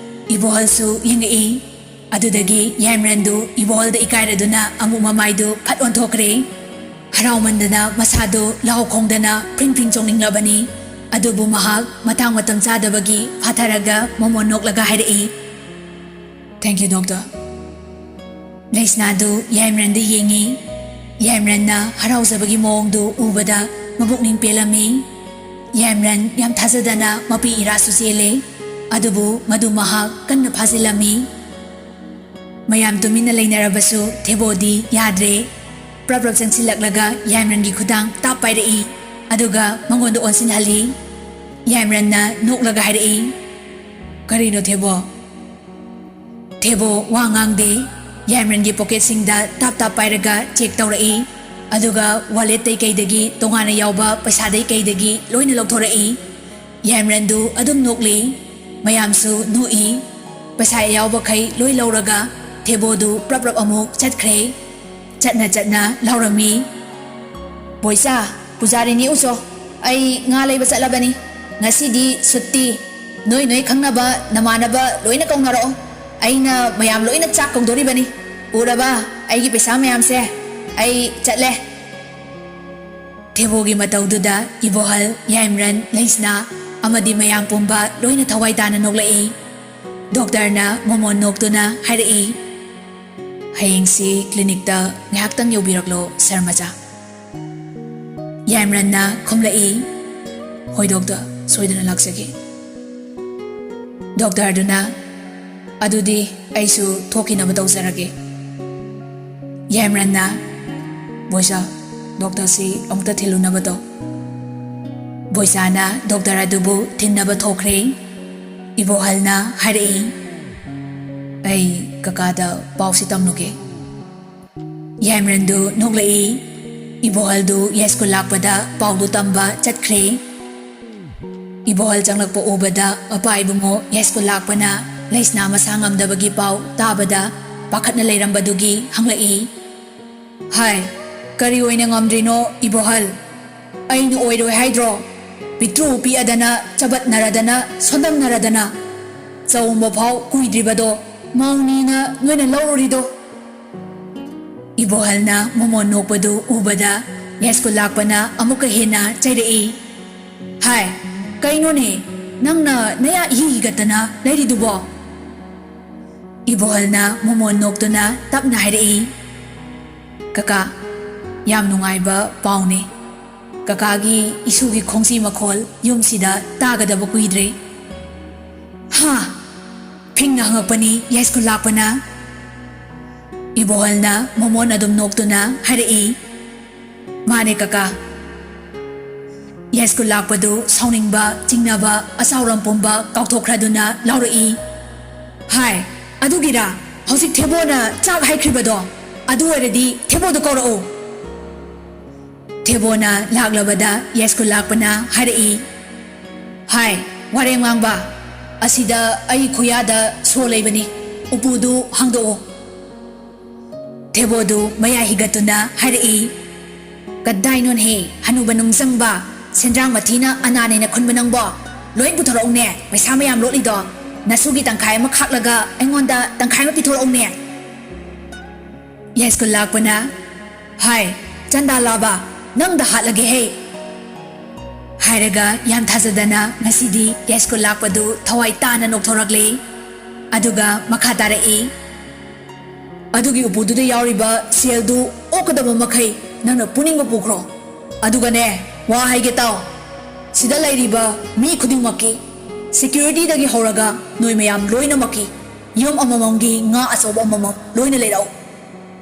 ꯏꯕꯣꯍꯜꯁꯨ ꯌꯦꯡꯉꯛꯏ꯫ ꯑꯗꯨꯗꯒꯤ ꯌꯥꯏꯃꯔꯟꯗꯨ ꯏꯕꯣꯍꯜꯗ ꯏꯀꯥꯏꯔꯗꯨꯅ ꯑꯃꯨꯛ ꯃꯃꯥꯏꯗꯨ ꯐꯠ ꯑꯣꯟꯊꯣꯛꯈ꯭ꯔꯦ꯫ ꯍꯔꯥꯎꯃꯟꯗꯅ ꯃꯁꯥꯗꯨ ꯂꯥꯎ ꯈꯣꯡꯗꯅ ꯐ꯭ꯔꯤꯡ ꯐ꯭ꯔꯤꯡ ꯆꯣꯡꯅꯤꯡꯂꯕꯅꯤ꯫ ꯑꯗꯨꯕꯨ ꯃꯍꯥꯛ ꯃꯇꯥꯡ ꯃꯇꯝ ꯆꯥꯗꯕꯒꯤ ꯐꯥꯊꯔꯒ ꯃꯣꯃꯣꯟ ꯅꯣꯛꯂꯒ ꯍꯥꯏꯔꯛꯏ, "Thank you, doctor꯫" ꯂꯩꯁꯅꯥꯗꯨ ꯌꯥꯏꯃꯔꯟꯗ ꯌꯦꯡꯉꯤ꯫ ꯌꯥꯏꯃꯔꯟꯅ ꯍꯔꯥꯎꯖꯕꯒꯤ ꯃꯑꯣꯡꯗꯨ ꯎꯕꯗ ꯃꯕꯨꯛꯅꯤꯡ ꯄꯦꯜꯂꯝꯃꯤ꯫ ꯌꯥꯏꯃꯔꯟ ꯌꯥꯝ ꯊꯥꯖꯗꯅ ꯃꯄꯤ ꯏꯔꯥꯁꯨ ꯆꯦꯜꯂꯦ꯫ ꯑꯗꯨꯕꯨ ꯃꯗꯨ ꯃꯍꯥꯛ ꯀꯟꯅ ꯐꯥꯖꯤꯜꯂꯝꯃꯤ꯫ ꯃꯌꯥꯝ ꯇꯨꯃꯤꯟꯅ ꯂꯩꯅꯔꯕꯁꯨ ꯊꯦꯕꯣꯗꯤ ꯌꯥꯗ꯭ꯔꯦ꯫ ꯄ꯭ꯔꯞ ꯄ꯭ꯔꯞ ꯆꯪꯁꯤꯜꯂꯛꯂꯒ ꯌꯥꯏꯃꯔꯟꯒꯤ ꯈꯨꯗꯥꯡ ꯇꯥꯞ ꯄꯥꯏꯔꯛꯏ꯫ ꯑꯗꯨꯒ ꯃꯉꯣꯟꯗ ꯑꯣꯟꯁꯤꯟꯍꯜꯂꯤ꯫ ꯌꯥꯏꯃꯔꯟꯅ ꯅꯣꯛꯂꯒ ꯍꯥꯏꯔꯛꯏ, "ꯀꯔꯤꯅꯣ ꯊꯦꯕꯣ?" ꯊꯦꯕꯣ ꯋꯥ ꯉꯥꯡꯗꯦ꯫ ꯌꯥꯏꯃꯔꯟꯒꯤ ꯄꯣꯀꯦꯠꯁꯤꯡꯗ ꯇꯥꯞ ꯇꯥꯞ ꯄꯥꯏꯔꯒ ꯆꯦꯛ ꯇꯧꯔꯛꯏ꯫ ꯑꯗꯨꯒ ꯋꯥꯂꯦꯠꯇꯩ ꯀꯩꯗꯒꯤ, ꯇꯣꯉꯥꯟꯅ ꯌꯥꯎꯕ ꯄꯩꯁꯥꯗꯩ ꯀꯩꯗꯒꯤ ꯂꯣꯏꯅ ꯂꯧꯊꯣꯔꯛꯏ꯫ ꯌꯥꯏꯃꯔꯟꯗꯨ ꯑꯗꯨꯝ ꯅꯣꯛꯂꯤ꯫ ꯃꯌꯥꯝꯁꯨ ꯅꯣꯛꯏ꯫ ꯄꯩꯁꯥ ꯌꯥꯎꯕꯈꯩ ꯂꯣꯏ ꯂꯧꯔꯒ ꯊꯦꯕꯣꯗꯨ ꯄ꯭ꯔꯞ ꯄ꯭ꯔꯞ ꯑꯃꯨꯛ ꯆꯠꯈ꯭ꯔꯦ꯫ ꯆꯠꯅ ꯆꯠꯅ ꯂꯥꯎꯔꯝꯃꯤ, "ꯕꯣꯏꯆꯥ, ꯄꯨꯖꯥꯔꯤꯅꯤ ꯎꯆꯣ, ꯑꯩ ꯉꯥ ꯂꯩꯕ ꯆꯠꯂꯕꯅꯤ꯫ ꯉꯁꯤꯗꯤ ꯁꯨꯠꯇꯤ꯫ ꯅꯣꯏ ꯅꯣꯏ ꯈꯪꯅꯕ ꯅꯃꯥꯟꯅꯕ ꯂꯣꯏꯅ ꯀꯧꯅꯔꯛꯑꯣ꯫ ꯑꯩꯅ ꯃꯌꯥꯝ ꯂꯣꯏꯅ ꯆꯥꯛ ꯀꯧꯗꯣꯔꯤꯕꯅꯤ꯫ ꯎꯔꯕ ꯑꯩꯒꯤ ꯄꯩꯁꯥ ꯃꯌꯥꯝꯁꯦ? ꯑꯩ ꯆꯠꯂꯦ꯫" ꯊꯦꯕꯣꯒꯤ ꯃꯇꯧꯗꯨꯗ ꯏꯕꯣꯍꯜ, ꯌꯥꯏꯃꯔꯟ, ꯂꯩꯁꯅꯥ ꯑꯃꯗꯤ ꯃꯌꯥꯝ ꯄꯨꯝꯕ ꯂꯣꯏꯅ ꯊꯋꯥꯏ ꯇꯥꯅ ꯅꯣꯛꯂꯛꯏ꯫ ꯗꯣꯛꯇꯔꯅ ꯃꯣꯃꯣꯟ ꯅꯣꯛꯇꯨꯅ ꯍꯥꯏꯔꯛꯏ, "ꯍꯌꯦꯡꯁꯤ ꯀ꯭ꯂꯤꯅꯤꯛꯇ ꯉꯥꯏꯍꯥꯛꯇꯪ ꯌꯧꯕꯤꯔꯛꯂꯣ, ꯁꯥꯔ ꯃꯆꯥ꯫" ꯌꯥꯏꯃꯔꯟꯅ ꯈꯨꯝꯂꯛꯏ, "ꯍꯣꯏ ꯗꯣꯛꯇꯔ, ꯁꯣꯏꯗꯅ ꯂꯥꯛꯆꯒꯦ꯫" ꯗꯣꯛꯇꯔꯗꯨꯅ, "ꯑꯗꯨꯗꯤ ꯑꯩꯁꯨ ꯊꯣꯛꯈꯤꯅꯕ ꯇꯧꯖꯔꯒꯦ꯫" ꯌꯥꯏꯃꯔꯟꯅ, "ꯕꯣꯏꯆꯥ, ꯗꯣꯛꯇꯔꯁꯤ ꯑꯃꯨꯛꯇ ꯊꯤꯜꯂꯨꯅꯕ ꯇꯧ꯫" ꯕꯣꯏꯆꯥꯅ ꯗꯣꯛꯇꯔ ꯑꯗꯨꯕꯨ ꯊꯤꯟꯅꯕ ꯊꯣꯛꯈ꯭ꯔꯦ꯫ ꯏꯕꯣꯍꯜꯅ ꯍꯥꯏꯔꯛꯏ, "ꯑꯩ ꯀꯀꯥꯗ ꯄꯥꯎꯁꯤ ꯇꯝꯂꯨꯒꯦ꯫" ꯌꯥꯏꯃꯔꯟꯗꯨ ꯅꯣꯛꯂꯛꯏ꯫ ꯏꯕꯣꯍꯜꯗꯨ ꯌꯥꯏꯁ꯭ꯀꯨꯜ ꯂꯥꯛꯄꯗ ꯄꯥꯎꯗꯨ ꯇꯝꯕ ꯆꯠꯈ꯭ꯔꯦ꯫ ꯏꯕꯣꯍꯜ ꯆꯪꯂꯛꯄ ꯎꯕꯗ ꯃꯄꯥ ꯏꯕꯨꯡꯉꯣ ꯌꯥꯏꯁ꯭ꯀꯨꯜ ꯂꯥꯛꯄꯅ ꯂꯩꯁꯅꯥ ꯃꯁꯥ ꯉꯝꯗꯕꯒꯤ ꯄꯥꯎ ꯇꯥꯕꯗ ꯄꯥꯈꯠꯅ ꯂꯩꯔꯝꯕꯗꯨꯒꯤ ꯍꯪꯂꯛꯏ, "ꯍꯥꯏ, ꯀꯔꯤ ꯑꯣꯏꯅ ꯉꯝꯗ꯭ꯔꯤꯅꯣ ꯏꯕꯣꯍꯜ? ꯑꯩꯅ ꯑꯣꯏꯔꯣꯏ ꯍꯥꯏꯗ꯭ꯔꯣ? ꯄꯤꯛꯇ꯭ꯔꯨ ꯄꯤꯛꯑꯗꯅ, ꯆꯕꯠꯅꯔꯗꯅ, ꯁꯣꯟꯗꯝꯅꯔꯗꯅ, ꯆꯥꯎꯝꯕ ꯐꯥꯎ ꯀꯨꯏꯗ꯭ꯔꯤꯕꯗꯣ ꯃꯧꯅꯤꯅ ꯅꯣꯏꯅ ꯂꯧꯔꯨꯔꯤꯗꯣ?" ꯏꯕꯣꯍꯜꯅ ꯃꯣꯃꯣꯟ ꯅꯣꯛꯄꯗꯨ ꯎꯕꯗ ꯌꯥꯏꯁ꯭ꯀꯨꯜ ꯂꯥꯛꯄꯅ ꯑꯃꯨꯛꯀ ꯍꯦꯟꯅ ꯆꯩꯔꯛꯏ, "ꯍꯥꯏ, ꯀꯩꯅꯣꯅꯦ, ꯅꯪꯅ ꯅꯌꯥ ꯏꯍꯤ ꯍꯤꯒꯠꯇꯅ ꯂꯩꯔꯤꯗꯨꯕꯣ?" ꯏꯕꯣꯍꯜꯅ ꯃꯣꯃꯣꯟ ꯅꯣꯛꯇꯨꯅ ꯇꯞꯅ ꯍꯥꯏꯔꯛꯏ, "ꯀꯀꯥ, ꯌꯥꯝ ꯅꯨꯡꯉꯥꯏꯕ ꯄꯥꯎꯅꯦ꯫ ꯀꯀꯥꯒꯤ ꯏꯁꯨꯒꯤ ꯈꯣꯡꯖꯤ ꯃꯈꯣꯜ ꯌꯨꯝꯁꯤꯗ ꯇꯥꯒꯗꯕ ꯀꯨꯏꯗ꯭ꯔꯦ꯫" "ꯍꯥ?" ꯐꯤꯡꯅ ꯍꯪꯉꯛꯄꯅꯤ ꯌꯥꯏꯁ꯭ꯀꯨꯜ ꯂꯥꯛꯄꯅ꯫ ꯏꯕꯣꯍꯜꯅ ꯃꯣꯃꯣꯟ ꯑꯗꯨꯝ ꯅꯣꯛꯇꯨꯅ ꯍꯥꯏꯔꯛꯏ, "ꯃꯥꯅꯦ ꯀꯀꯥ, ꯌꯥꯏꯁ꯭ꯀꯨꯜ ꯂꯥꯛꯄꯗꯨ ꯁꯥꯎꯅꯤꯡꯕ, ꯆꯤꯡꯅꯕ, ꯑꯆꯥꯎꯔꯝ ꯄꯨꯝꯕ ꯀꯥꯎꯊꯣꯛꯈ꯭ꯔꯗꯨꯅ ꯂꯥꯎꯔꯛꯏ, "ꯍꯥꯏ, ꯑꯗꯨꯒꯤꯔꯥ ꯍꯧꯖꯤꯛ ꯊꯦꯕꯣꯅ ꯆꯥꯛ ꯍꯥꯏꯈ꯭ꯔꯤꯕꯗꯣ? ꯑꯗꯨ ꯑꯣꯏꯔꯗꯤ ꯊꯦꯕꯣꯗꯨ ꯀꯧꯔꯛꯎ"꯫ ꯊꯦꯕꯣꯅ ꯂꯥꯛꯂꯕꯗ ꯌꯥꯏꯁ꯭ꯀꯨꯜ ꯂꯥꯛꯄꯅ ꯍꯥꯏꯔꯛꯏ, "ꯍꯥꯏ, ꯋꯥꯔꯦꯡ ꯉꯥꯡꯕ, ꯑꯁꯤꯗ ꯑꯩ ꯈꯨꯌꯥꯗ ꯁꯣ ꯂꯩꯕꯅꯤ, ꯎꯄꯨꯗꯨ ꯍꯥꯡꯗꯣꯛꯎ"꯫ ꯊꯦꯕꯣꯗꯨ ꯃꯌꯥ ꯍꯤꯒꯠꯇꯨꯅ ꯍꯥꯏꯔꯛꯏ, "ꯀꯗꯥꯏꯅꯣꯅꯦꯍꯦ, ꯍꯅꯨꯕ ꯅꯨꯡꯖꯪꯕ, ꯁꯦꯟꯗ꯭ꯔꯥꯡ ꯃꯊꯤꯅ ꯑꯅꯥꯅꯦꯅ ꯈꯨꯟꯕ ꯅꯪꯕꯣ? ꯂꯣꯏ ꯄꯨꯊꯣꯔꯛꯎꯅꯦ, ꯄꯩꯁꯥ ꯃꯌꯥꯝ ꯂꯣꯠꯂꯤꯗꯣ꯫ ꯅꯁꯨꯒꯤ ꯇꯪꯈꯥꯏ ꯑꯃ ꯈꯥꯛꯂꯒ ꯑꯩꯉꯣꯟꯗ ꯇꯪꯈꯥꯏ ꯑꯃ ꯄꯤꯊꯣꯔꯛꯎꯅꯦ"꯫ ꯌꯥꯏꯁ꯭ꯀꯨꯜ ꯂꯥꯛꯄꯅ, "ꯍꯥꯏ, ꯆꯟꯗꯥ ꯂꯥꯕ, ꯅꯪꯗ ꯍꯥꯠꯂꯒꯦꯍꯦ"꯫ ꯍꯥꯏꯔꯒ ꯌꯥꯝ ꯊꯥꯖꯗꯅ ꯉꯁꯤꯗꯤ ꯌꯥꯏꯁ꯭ꯀꯨꯜ ꯂꯥꯛꯄꯗꯨ ꯊꯋꯥꯏ ꯇꯥꯅ ꯅꯣꯛꯊꯣꯔꯛꯂꯦ꯫ ꯑꯗꯨꯒ ꯃꯈꯥ ꯇꯥꯔꯛꯏ, "ꯑꯗꯨꯒꯤ ꯎꯄꯨꯗꯨꯗ ꯌꯥꯎꯔꯤꯕ ꯁꯦꯜꯗꯨ ꯑꯣꯛꯀꯗꯕ ꯃꯈꯩ ꯅꯪꯅ ꯄꯨꯅꯤꯡꯕ ꯄꯨꯈ꯭ꯔꯣ꯫ ꯑꯗꯨꯒꯅꯦ, ꯋꯥ ꯍꯥꯏꯒꯦ ꯇꯥꯎ꯫ ꯁꯤꯗ ꯂꯩꯔꯤꯕ ꯃꯤ ꯈꯨꯗꯤꯡꯃꯛꯀꯤ, ꯁꯦꯀ꯭ꯌꯨꯔꯤꯇꯤꯗꯒꯤ ꯍꯧꯔꯒ ꯅꯣꯏ ꯃꯌꯥꯝ ꯂꯣꯏꯅꯃꯛꯀꯤ, ꯌꯨꯝ ꯑꯃꯃꯝꯒꯤ ꯉꯥ ꯑꯆꯧꯕ ꯑꯃꯃꯝ ꯂꯣꯏꯅ ꯂꯩꯔꯛꯎ꯫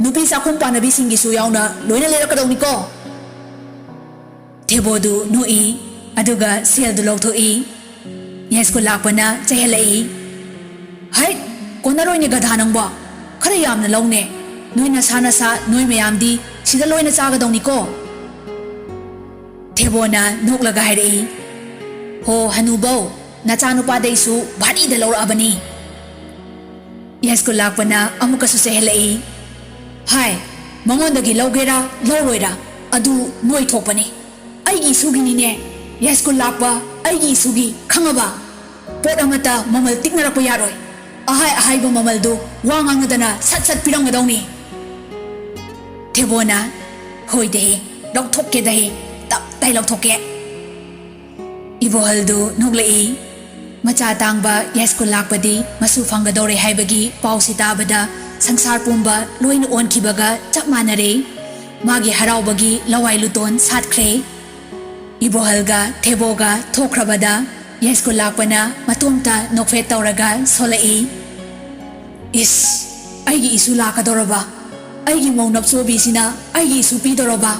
ꯅꯨꯄꯤ ꯆꯥꯛꯈꯨꯝ ꯄꯥꯟꯅꯕꯤꯁꯤꯡꯒꯤꯁꯨ ꯌꯥꯎꯅ ꯂꯣꯏꯅ ꯂꯩꯔꯛꯀꯗꯧꯅꯤꯀꯣ"꯫ ꯊꯦꯕꯣꯗꯨ ꯅꯣꯛꯏ, ꯑꯗꯨꯒ ꯁꯦꯜꯗꯨ ꯂꯧꯊꯣꯛꯏ꯫ ꯌꯥꯏꯁ꯭ꯀꯨꯜ ꯂꯥꯛꯄꯅ ꯆꯩꯍꯜꯂꯛꯏ, "ꯍꯩꯠ, ꯀꯣꯟꯅꯔꯣꯏꯅꯦ ꯒꯙꯥ ꯅꯪꯕꯣ, ꯈꯔ ꯌꯥꯝꯅ ꯂꯧꯅꯦ꯫ ꯅꯣꯏ ꯅꯁꯥ ꯅꯁꯥ, ꯅꯣꯏ ꯃꯌꯥꯝꯗꯤ ꯁꯤꯗ ꯂꯣꯏꯅ ꯆꯥꯒꯗꯧꯅꯤꯀꯣ"꯫ ꯊꯦꯕꯣꯅ ꯅꯣꯛꯂꯒ ꯍꯥꯏꯔꯛꯏ, "ꯍꯣ ꯍꯅꯨꯕꯧ, ꯅꯆꯥꯅꯨꯄꯥꯗꯩꯁꯨ ꯚꯥꯔꯤꯗ ꯂꯧꯔꯛꯑꯕꯅꯤ"꯫ ꯌꯥꯏꯁ꯭ꯀꯨꯜ ꯂꯥꯛꯄꯅ ꯑꯃꯨꯛꯀꯁꯨ ꯆꯩꯍꯜꯂꯛꯏ, "ꯍꯥꯏ, ꯃꯉꯣꯟꯗꯒꯤ ꯂꯧꯒꯦꯔꯥ ꯂꯧꯔꯣꯏꯔꯥ, ꯑꯗꯨ ꯅꯣꯏ ꯊꯣꯛꯄꯅꯤ꯫ ꯑꯩꯒꯤ ꯏꯁꯨꯒꯤꯅꯤꯅꯦ, ꯌꯥꯏꯁ꯭ꯀꯨꯜ ꯂꯥꯛꯄ, ꯑꯩꯒꯤ ꯏꯁꯨꯒꯤ, ꯈꯪꯉꯕ? ꯄꯣꯠ ꯑꯃꯠꯇ ꯃꯃꯜ ꯇꯤꯛꯅꯔꯛꯄ ꯌꯥꯔꯣꯏ꯫ ꯑꯍꯥꯏ ꯑꯍꯥꯏꯕ ꯃꯃꯜꯗꯨ ꯋꯥ ꯉꯥꯡꯅꯗꯅ ꯁꯠ ꯁꯠ ꯄꯤꯔꯝꯒꯗꯧꯅꯤ"꯫ ꯊꯦꯕꯣꯅ, "ꯍꯣꯏꯗꯦꯍꯦ, ꯂꯧꯊꯣꯛꯀꯦꯗꯍꯦ, ꯇꯞ ꯇꯥꯏ ꯂꯧꯊꯣꯛꯀꯦ"꯫ ꯏꯕꯣꯍꯜꯗꯨ ꯅꯣꯛꯂꯛꯏ꯫ ꯃꯆꯥ ꯇꯥꯡꯕ ꯌꯥꯏꯁ꯭ꯀꯨꯜ ꯂꯥꯛꯄꯗꯤ ꯃꯁꯨ ꯐꯪꯒꯗꯧꯔꯦ ꯍꯥꯏꯕꯒꯤ ꯄꯥꯎꯁꯤ ꯇꯥꯕꯗ ꯁꯪꯁꯥꯔ ꯄꯨꯝꯕ ꯂꯣꯏꯅ ꯑꯣꯟꯈꯤꯕꯒ ꯆꯞ ꯃꯥꯟꯅꯔꯦ꯫ ꯃꯥꯒꯤ ꯍꯔꯥꯎꯕꯒꯤ ꯂꯋꯥꯏ ꯂꯨꯇꯣꯟ ꯁꯥꯠꯈ꯭ꯔꯦ꯫ ꯏꯕꯣꯍꯜꯒ ꯊꯦꯕꯣꯒ ꯊꯣꯛꯈ꯭ꯔꯕꯗ ꯌꯥꯏꯁ꯭ꯀꯨꯜ ꯂꯥꯛꯄꯅ ꯃꯇꯣꯝꯇ ꯅꯣꯛꯐꯦꯠ ꯇꯧꯔꯒ ꯁꯣꯜꯂꯛꯏ, "ꯏꯁ, ꯑꯩꯒꯤ ꯏꯁꯨ ꯂꯥꯛꯀꯗꯧꯔꯕ? ꯑꯩꯒꯤ ꯃꯧ ꯅꯞꯆꯣꯕꯤꯁꯤꯅ ꯑꯩꯒꯤ ꯏꯁꯨ ꯄꯤꯗꯧꯔꯕ?"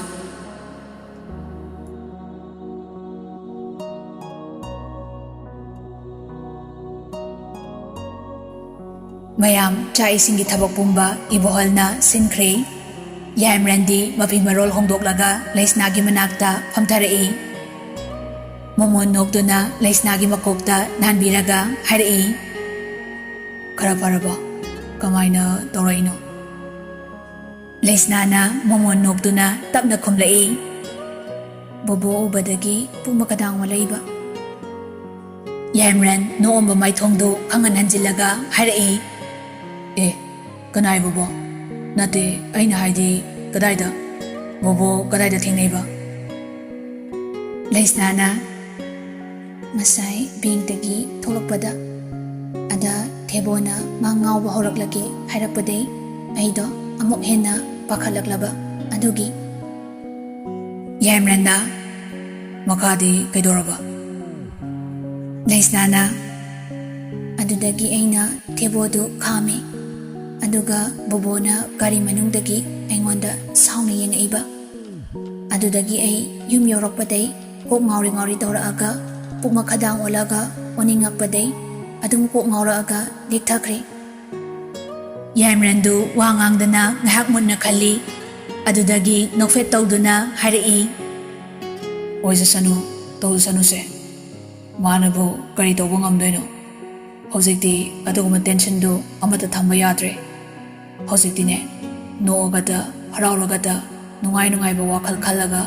ꯃꯌꯥꯝ ꯆꯥꯛ ꯏꯁꯤꯡꯒꯤ ꯊꯕꯛ ꯄꯨꯝꯕ ꯏꯕꯣꯍꯜꯅ ꯁꯤꯟꯈ꯭ꯔꯦ꯫ ꯌꯥꯏꯃꯔꯟꯗꯤ ꯃꯐꯤ ꯃꯔꯣꯜ ꯍꯣꯡꯗꯣꯛꯂꯒ ꯂꯩꯁꯅꯥꯒꯤ ꯃꯅꯥꯛꯇ ꯐꯝꯊꯔꯛꯏ꯫ ꯃꯣꯃꯣꯟ ꯅꯣꯛꯇꯨꯅ ꯂꯩꯁꯅꯥꯒꯤ ꯃꯀꯣꯛꯇ ꯅꯥꯟꯕꯤꯔꯒ ꯍꯥꯏꯔꯛꯏ, "ꯈꯔ ꯐꯔꯕꯣ? ꯀꯃꯥꯏꯅ ꯇꯧꯔꯛꯏꯅꯣ?" ꯂꯩꯁꯅꯥꯅ ꯃꯣꯃꯣꯟ ꯅꯣꯛꯇꯨꯅ ꯇꯞꯅ ꯈꯨꯝꯂꯛꯏ, "ꯕꯣꯕꯣ ꯎꯕꯗꯒꯤ ꯄꯨꯛ ꯃꯈꯥꯗꯥꯡ ꯑꯣꯜꯂꯛꯏꯕ꯫" ꯌꯥꯏꯃꯔꯟ ꯅꯣꯛꯑꯝꯕ ꯃꯥꯏꯊꯣꯡꯗꯨ ꯈꯪꯍꯟ ꯍꯟꯖꯤꯜꯂꯒ ꯍꯥꯏꯔꯛꯏ, "ꯑꯦ, ꯀꯅꯥꯏ ꯕꯣꯕꯣ? ꯅꯠꯇꯦ, ꯑꯩꯅ ꯍꯥꯏꯗꯤ ꯀꯗꯥꯏꯗ? ꯕꯣꯕꯣ ꯀꯗꯥꯏꯗ ꯊꯦꯡꯅꯩꯕ?" ꯂꯩꯁꯅꯥꯅ, "ꯉꯁꯥꯏ ꯕꯦꯡꯛꯇꯒꯤ ꯊꯣꯛꯂꯛꯄꯗ, ꯑꯗ ꯊꯦꯕꯣꯅ ꯃꯥ ꯉꯥꯎꯕ ꯍꯧꯔꯛꯂꯒꯦ ꯍꯥꯏꯔꯛꯄꯗꯩ ꯑꯩꯗꯣ ꯑꯃꯨꯛ ꯍꯦꯟꯅ ꯄꯥꯈꯠꯂꯛꯂꯕ ꯑꯗꯨꯒꯤ꯫" ꯌꯥꯏꯃꯔꯟꯅ, "ꯃꯈꯥꯗꯤ ꯀꯩꯗꯧꯔꯕ?" ꯂꯩꯁꯅꯥꯅ, "ꯑꯗꯨꯗꯒꯤ ꯑꯩꯅ ꯊꯦꯕꯣꯗꯨ ꯈꯥꯝꯃꯤ, ꯑꯗꯨꯒ ꯕꯣꯕꯣꯅ ꯒꯥꯔꯤ ꯃꯅꯨꯡꯗꯒꯤ ꯑꯩꯉꯣꯟꯗ ꯁꯥꯎꯅ ꯌꯦꯡꯉꯛꯏꯕ꯫ ꯑꯗꯨꯗꯒꯤ ꯑꯩ ꯌꯨꯝ ꯌꯧꯔꯛꯄꯗꯩ ꯀꯣꯛ ꯉꯥꯎꯔꯤ ꯉꯥꯎꯔꯤ ꯇꯧꯔꯛꯑꯒ, ꯄꯨꯛ ꯃꯈꯥꯗꯥꯡ ꯑꯣꯜꯂꯒ ꯑꯣꯅꯤꯡꯉꯛꯄꯗꯩ ꯑꯗꯨꯝ ꯀꯣꯛ ꯉꯥꯎꯔꯛꯑꯒ ꯂꯦꯛꯊꯈ꯭ꯔꯦ꯫" ꯌꯥꯏꯃꯔꯟꯗꯨ ꯋꯥ ꯉꯥꯡꯗꯅ ꯉꯥꯏꯍꯥꯛ ꯃꯨꯟꯅ ꯈꯜꯂꯤ꯫ ꯑꯗꯨꯗꯒꯤ ꯅꯣꯛꯐꯦꯠ ꯇꯧꯗꯨꯅ ꯍꯥꯏꯔꯛꯏ, "ꯑꯣꯏꯖꯁꯅꯨ, ꯇꯧꯖꯁꯅꯨꯁꯦ꯫ ꯃꯥꯅꯕꯨ ꯀꯔꯤ ꯇꯧꯕ ꯉꯝꯗꯣꯏꯅꯣ? ꯍꯧꯖꯤꯛꯇꯤ ꯑꯗꯨꯒꯨꯝꯕ ꯇꯦꯟꯁꯟꯗꯨ ꯑꯃꯠꯇ ꯊꯝꯕ ꯌꯥꯗ꯭ꯔꯦ꯫ ꯍꯧꯖꯤꯛꯇꯤꯅꯦ, ꯅꯣꯛꯑꯒꯇ, ꯍꯔꯥꯎꯔꯒꯇ, ꯅꯨꯡꯉꯥꯏ ꯅꯨꯡꯉꯥꯏꯕ ꯋꯥꯈꯜ ꯈꯜꯂꯒ,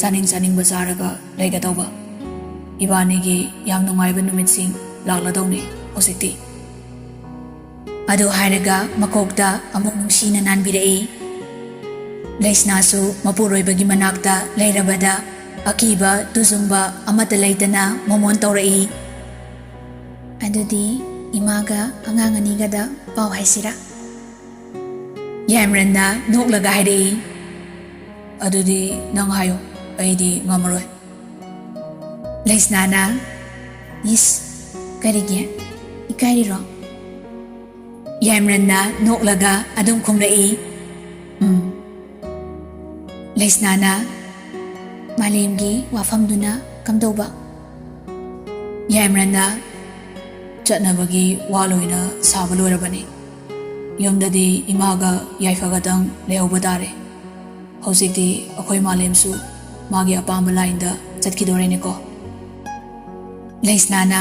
ꯆꯥꯅꯤꯡ ꯆꯥꯅꯤꯡꯕ ꯆꯥꯔꯒ ꯂꯩꯒꯗꯧꯕ꯫ ꯏꯕꯥꯅꯤꯒꯤ ꯌꯥꯝ ꯅꯨꯡꯉꯥꯏꯕ ꯅꯨꯃꯤꯠꯁꯤꯡ ꯂꯥꯛꯂꯗꯧꯅꯤ ꯍꯧꯖꯤꯛꯇꯤ꯫" ꯑꯗꯨ ꯍꯥꯏꯔꯒ ꯃꯀꯣꯛꯇ ꯑꯃꯨꯛ ꯅꯨꯡꯁꯤꯅ ꯅꯥꯟꯕꯤꯔꯛꯏ꯫ ꯂꯩꯁꯅꯥꯁꯨ ꯃꯄꯨꯔꯣꯏꯕꯒꯤ ꯃꯅꯥꯛꯇ ꯂꯩꯔꯕꯗ ꯑꯀꯤꯕ ꯇꯨꯖꯨꯡꯕ ꯑꯃꯠꯇ ꯂꯩꯇꯅ ꯃꯣꯃꯣꯟ ꯇꯧꯔꯛꯏ, "ꯑꯗꯨꯗꯤ ꯏꯃꯥꯒ ꯑꯉꯥꯡ ꯑꯅꯤꯒꯗ ꯄꯥꯎ ꯍꯥꯏꯁꯤꯔꯥ?" ꯌꯥꯏꯃꯔꯟꯅ ꯅꯣꯛꯂꯒ ꯍꯥꯏꯔꯛꯏ, "ꯑꯗꯨꯗꯤ ꯅꯪ ꯍꯥꯏꯌꯣ, ꯑꯩꯗꯤ ꯉꯝꯃꯔꯣꯏ꯫" ꯂꯩꯁꯅꯥꯅ, "ꯏꯁ, ꯀꯔꯤꯒꯤ? ꯏꯀꯥꯏꯔꯤꯔꯣ?" ꯌꯥꯏꯃꯔꯟꯅ ꯅꯣꯛꯂꯒ ꯑꯗꯨꯝ ꯈꯨꯝꯂꯛꯏ, "ꯎꯝ꯫" ꯂꯩꯁꯅꯥꯅ, "ꯃꯥꯂꯦꯝꯒꯤ ꯋꯥꯐꯝꯗꯨꯅ ꯀꯝꯗꯧꯕ?" ꯌꯥꯏꯃꯔꯟꯅ, ꯆꯠꯅꯕꯒꯤ ꯋꯥ ꯂꯣꯏꯅ ꯁꯥꯕ ꯂꯣꯏꯔꯕꯅꯤ꯫ ꯌꯨꯝꯗꯗꯤ ꯏꯃꯥꯒ ꯌꯥꯏꯐꯒꯗꯪ ꯂꯩꯍꯧꯕ ꯇꯥꯔꯦ꯫ ꯍꯧꯖꯤꯛꯇꯤ ꯑꯩꯈꯣꯏ ꯃꯥꯂꯦꯝꯁꯨ ꯃꯥꯒꯤ ꯑꯄꯥꯝꯕ ꯂꯥꯏꯟꯗ ꯆꯠꯈꯤꯗꯣꯔꯦꯅꯦꯀꯣ꯫ ꯂꯩꯁꯅꯥꯅ,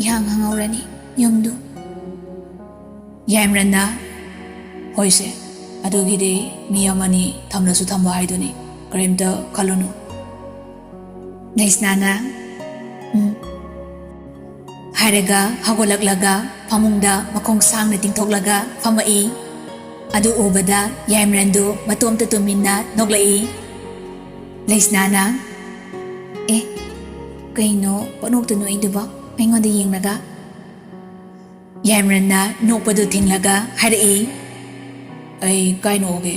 "ꯏꯍꯥꯡ ꯍꯥꯡꯍꯧꯔꯅꯤ ꯌꯨꯝꯗꯨ꯫" ꯌꯥꯏꯃꯔꯟꯅ, "ꯍꯣꯏꯁꯦ, ꯑꯗꯨꯒꯤꯗꯤ ꯃꯤ ꯑꯃꯅꯤ ꯊꯝꯂꯁꯨ ꯊꯝꯕ ꯍꯥꯏꯗꯨꯅꯤ, ꯀꯔꯤꯝꯇ ꯈꯜꯂꯨꯅꯨ꯫" ꯂꯩꯁꯅꯥꯅ, "ꯎꯝ" ꯍꯥꯏꯔꯒ ꯍꯧꯒꯠꯂꯛꯂꯒ ꯐꯃꯨꯡꯗ ꯃꯈꯣꯡ ꯁꯥꯡꯅ ꯇꯤꯡꯊꯣꯛꯂꯒ ꯐꯝꯃꯛꯏ꯫ ꯑꯗꯨ ꯎꯕꯗ ꯌꯥꯏꯃꯔꯟꯗꯨ ꯃꯇꯣꯝꯇ ꯇꯨꯃꯤꯟꯅ ꯅꯣꯛꯂꯛꯏ꯫ ꯂꯩꯁꯅꯥꯅ, "ꯑꯦ, ꯀꯩꯅꯣ ꯄꯪꯅꯣꯛꯇ ꯅꯣꯛꯏꯗꯨꯕꯣ ꯑꯩꯉꯣꯟꯗ ꯌꯦꯡꯂꯒ?" ꯌꯥꯏꯃꯔꯟꯅ ꯅꯣꯛꯄꯗꯨ ꯊꯤꯡꯂꯒ ꯍꯥꯏꯔꯛꯏ, "ꯑꯩ ꯀꯥꯏ ꯅꯣꯛꯑꯒꯦ?"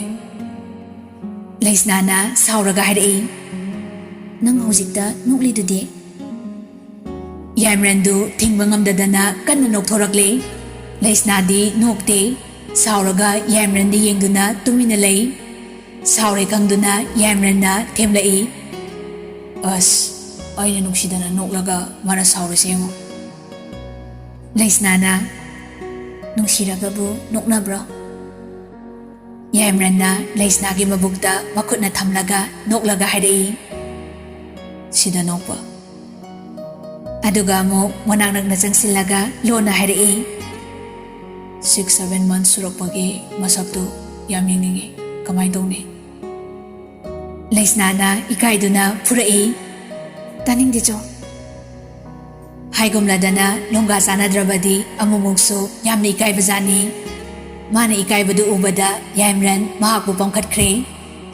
ꯂꯩꯁꯅꯥꯅ ꯁꯥꯎꯔꯒ ꯍꯥꯏꯔꯛꯏ, "ꯅꯪ ꯍꯧꯖꯤꯛꯇ ꯅꯣꯛꯂꯤꯗꯨꯗꯤ?" ꯌꯥꯏꯃꯔꯟꯗꯨ ꯊꯤꯡꯕ ꯉꯝꯗꯗꯅ ꯀꯟꯅ ꯅꯣꯛꯊꯣꯔꯛꯂꯦ꯫ ꯂꯩꯁꯅꯥꯗꯤ ꯅꯣꯛꯇꯦ꯫ ꯁꯥꯎꯔꯒ ꯌꯥꯏꯃꯔꯟꯗ ꯌꯦꯡꯗꯨꯅ ꯇꯨꯃꯤꯟꯅ ꯂꯩ꯫ ꯁꯥꯎꯔꯦ ꯈꯪꯗꯨꯅ ꯌꯥꯏꯃꯔꯟꯅ ꯊꯦꯝꯂꯛꯏ, "ꯑꯁ, ꯑꯩꯅ ꯅꯨꯡꯁꯤꯗꯅ ꯅꯣꯛꯂꯒ ꯃꯥꯅ ꯁꯥꯎꯔꯤꯁꯦ ꯌꯦꯡꯉꯨ꯫" ꯂꯩꯁꯅꯥꯅ, "ꯅꯨꯡꯁꯤꯔꯒꯕꯨ ꯅꯣꯛꯅꯕ꯭ꯔꯣ?" ꯌꯥꯏꯃꯔꯟꯅ ꯂꯩꯁꯅꯥꯒꯤ ꯃꯕꯨꯛꯇ ꯃꯈꯨꯠꯅ ꯊꯝꯂꯒ ꯅꯣꯛꯂꯒ ꯍꯥꯏꯔꯛꯏ, "ꯁꯤꯗ ꯅꯣꯛꯄ꯫" ꯑꯗꯨꯒ ꯑꯃꯨꯛ ꯃꯅꯥꯛ ꯅꯛꯅ ꯆꯪꯁꯤꯜꯂꯒ ꯂꯣꯟꯅ ꯍꯥꯏꯔꯛꯏ, "Six seven months ꯁꯨꯔꯛꯄꯒꯤ ꯃꯁꯛꯇꯨ ꯌꯥꯝ ꯌꯦꯡꯅꯤꯡꯉꯤ꯫ ꯀꯃꯥꯏꯅ ꯇꯧꯅꯤ?" ꯂꯩꯁꯅꯥꯅ ꯏꯀꯥꯏꯗꯨꯅ ꯐꯨꯔꯛꯏ, "ꯇꯥꯅꯤꯡꯗꯦ ꯆꯣ꯫" ꯍꯥꯏꯒꯨꯝꯂꯗꯅ ꯂꯣꯡꯒꯥ ꯆꯥꯅꯗ꯭ꯔꯕꯗꯤ ꯑꯃꯨꯛꯃꯨꯛꯁꯨ ꯌꯥꯝꯅ ꯏꯀꯥꯏꯕꯖꯥꯠꯅꯤ꯫ ꯃꯥꯅ ꯏꯀꯥꯏꯕꯗꯨ ꯎꯕꯗ ꯌꯥꯏꯃꯔꯟ ꯃꯍꯥꯛꯄꯨ ꯄꯝꯈꯠꯈ꯭ꯔꯦ꯫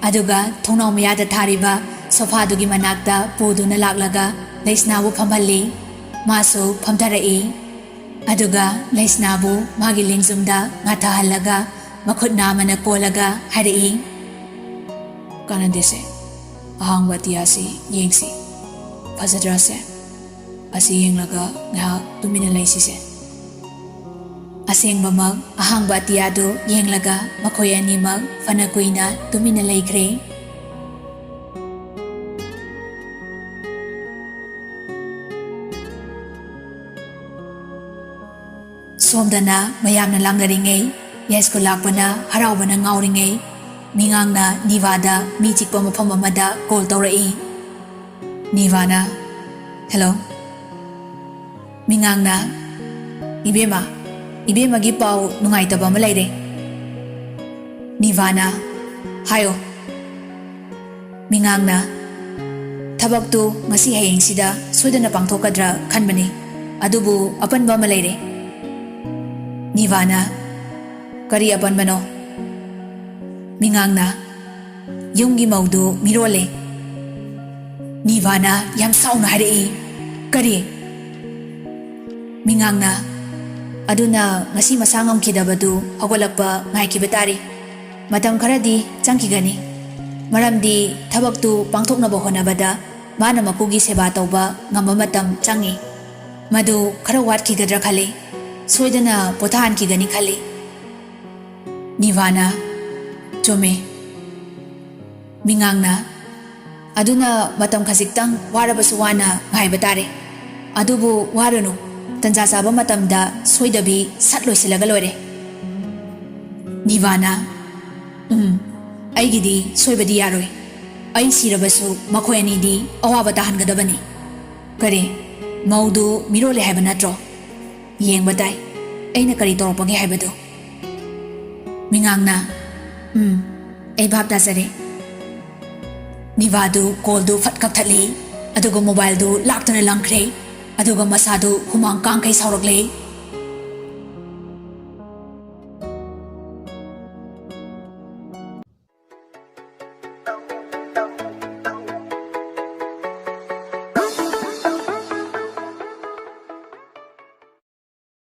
ꯑꯗꯨꯒ ꯊꯣꯡꯅꯥꯎ ꯃꯌꯥꯗ ꯊꯥꯔꯤꯕ ꯁꯣꯐꯥꯗꯨꯒꯤ ꯃꯅꯥꯛꯇ ꯄꯨꯗꯨꯅ ꯂꯥꯛꯂꯒ ꯂꯩꯁꯅꯥꯕꯨ ꯐꯝꯍꯜꯂꯤ꯫ ꯃꯥꯁꯨ ꯐꯝꯊꯔꯛꯏ꯫ ꯑꯗꯨꯒ ꯂꯩꯁꯅꯥꯕꯨ ꯃꯥꯒꯤ ꯂꯦꯡꯖꯨꯝꯗ ꯉꯥꯊꯍꯜꯂꯒ ꯃꯈꯨꯠ ꯅꯥꯝꯃꯅ ꯀꯣꯜꯂꯒ ꯍꯥꯏꯔꯛꯏ, "ꯀꯥꯟꯅꯗꯦꯁꯦ, ꯑꯍꯥꯡꯕ ꯑꯇꯤꯌꯥꯁꯤ ꯌꯦꯡꯁꯤ꯫ ꯐꯖꯗ꯭ꯔꯥꯁꯦ? ꯑꯁꯤ ꯌꯦꯡꯂꯒ ꯉꯥꯏꯍꯥꯛ ꯇꯨꯃꯤꯟꯅ ꯂꯩꯁꯤꯁꯦ꯫" ꯑꯁꯦꯡꯕꯃꯛ ꯑꯍꯥꯡꯕ ꯑꯇꯤꯌꯥꯗꯨ ꯌꯦꯡꯂꯒ ꯃꯈꯣꯏ ꯑꯅꯤꯃꯛ ꯐꯅ ꯀꯨꯏꯅ ꯇꯨꯃꯤꯟꯅ ꯂꯩꯈ꯭ꯔꯦ꯫ ꯁꯣꯝꯗꯅ ꯃꯌꯥꯝꯅ ꯂꯥꯡꯅꯔꯤꯉꯩ, ꯌꯥꯏꯁ꯭ꯀꯨꯜ ꯂꯥꯛꯄꯅ ꯍꯔꯥꯎꯕꯅ ꯉꯥꯎꯔꯤꯉꯩ, ꯃꯤꯉꯥꯡꯅ ꯅꯤꯚꯥꯗ ꯃꯤ ꯆꯤꯛꯄ ꯃꯐꯝ ꯑꯃꯗ ꯀꯣꯜ ꯇꯧꯔꯛꯏ꯫ ꯅꯤꯚꯥꯅ, "ꯍꯦꯜꯂꯣ꯫" ꯃꯤꯉꯥꯡꯅ, "ꯏꯕꯦꯝꯃ, ꯏꯕꯦꯝꯃꯒꯤ ꯄꯥꯎ ꯅꯨꯡꯉꯥꯏꯇꯕ ꯑꯃ ꯂꯩꯔꯦ꯫" ꯅꯤꯚꯥꯅ, "ꯍꯥꯏꯌꯣ꯫" ꯃꯤꯉꯥꯡꯅ, "ꯊꯕꯛꯇꯨ ꯉꯁꯤ ꯍꯌꯦꯡꯁꯤꯗ ꯁꯣꯏꯗꯅ ꯄꯥꯡꯊꯣꯛꯀꯗ꯭ꯔꯥ ꯈꯟꯕꯅꯤ, ꯑꯗꯨꯕꯨ ꯑꯄꯟꯕ ꯑꯃ ꯂꯩꯔꯦ꯫" ꯅꯤꯚꯥꯅ, "ꯀꯔꯤ ꯑꯄꯟꯕꯅꯣ?" ꯃꯤꯉꯥꯡꯅ, "ꯌꯨꯝꯒꯤ ꯃꯧꯗꯨ ꯃꯤꯔꯣꯜꯂꯦ꯫" ꯅꯤꯚꯥꯅ ꯌꯥꯝ ꯁꯥꯎꯅ ꯍꯥꯏꯔꯛꯏ, "ꯀꯔꯤ?" ꯃꯤꯉꯥꯡꯅ, "ꯑꯗꯨꯅ ꯉꯁꯤ ꯃꯁꯥ ꯉꯝꯈꯤꯗꯕꯗꯨ ꯍꯧꯒꯠꯂꯛꯄ ꯉꯥꯏꯈꯤꯕ ꯇꯥꯔꯤ꯫ ꯃꯇꯝ ꯈꯔꯗꯤ ꯆꯪꯈꯤꯒꯅꯤ, ꯃꯔꯝꯗꯤ ꯊꯕꯛꯇꯨ ꯄꯥꯡꯊꯣꯛꯅꯕ ꯍꯣꯠꯅꯕꯗ ꯃꯥꯅ ꯃꯀꯨꯒꯤ ꯁꯦꯕꯥ ꯇꯧꯕ ꯉꯝꯕ ꯃꯇꯝ ꯆꯪꯏ꯫ ꯃꯗꯨ ꯈꯔ ꯋꯥꯠꯈꯤꯒꯗ꯭ꯔꯥ ꯈꯜꯂꯤ꯫ ꯁꯣꯏꯗꯅ ꯄꯣꯊꯥꯍꯟꯈꯤꯒꯅꯤ ꯈꯜꯂꯤ꯫" ꯅꯤꯚꯥꯅ, "ꯆꯨꯝꯃꯤ꯫" ꯃꯤꯉꯥꯡꯅ, "ꯑꯗꯨꯅ ꯃꯇꯝ ꯈꯖꯤꯛꯇꯪ ꯋꯥꯔꯕꯁꯨ ꯋꯥꯅ ꯉꯥꯏꯕ ꯇꯥꯔꯦ꯫ ꯑꯗꯨꯕꯨ ꯋꯥꯔꯨꯅꯨ, ꯇꯟꯖꯥ ꯆꯥꯕ ꯃꯇꯝꯗ ꯁꯣꯏꯗꯕꯤ ꯁꯠ ꯂꯣꯏꯁꯤꯜꯂꯒ ꯂꯣꯏꯔꯦ꯫" ꯅꯤꯚꯥꯅ, "ꯎꯝ, ꯑꯩꯒꯤꯗꯤ ꯁꯣꯏꯕꯗꯤ ꯌꯥꯔꯣꯏ꯫ ꯑꯩ ꯁꯤꯔꯕꯁꯨ ꯃꯈꯣꯏ ꯑꯅꯤꯗꯤ ꯑꯋꯥꯕ ꯇꯥꯍꯟꯒꯗꯕꯅꯤ꯫ ꯀꯔꯤ, ꯃꯧꯗꯨ ꯃꯤꯔꯣꯜꯂꯦ ꯍꯥꯏꯕ ꯅꯠꯇ꯭ꯔꯣ? ꯌꯦꯡꯕ ꯇꯥꯏ, ꯑꯩꯅ ꯀꯔꯤ ꯇꯧꯔꯛꯄꯒꯦ ꯍꯥꯏꯕꯗꯨ꯫" ꯃꯤꯉꯥꯡꯅ, "ꯎꯝ, ꯑꯩ ꯚꯥꯞ ꯇꯥꯖꯔꯦ꯫" ꯅꯤꯚꯥꯗꯨ ꯀꯣꯜꯗꯨ ꯐꯠ ꯀꯛꯊꯠꯂꯤ, ꯑꯗꯨꯒ ꯃꯣꯕꯥꯏꯜꯗꯨ ꯂꯥꯛꯇꯨꯅ ꯂꯪꯈ꯭ꯔꯦ, ꯑꯗꯨꯒ ꯃꯁꯥꯗꯨ ꯍꯨꯃꯥꯡ ꯀꯥꯡꯈꯩ ꯁꯥꯎꯔꯛꯂꯦ꯫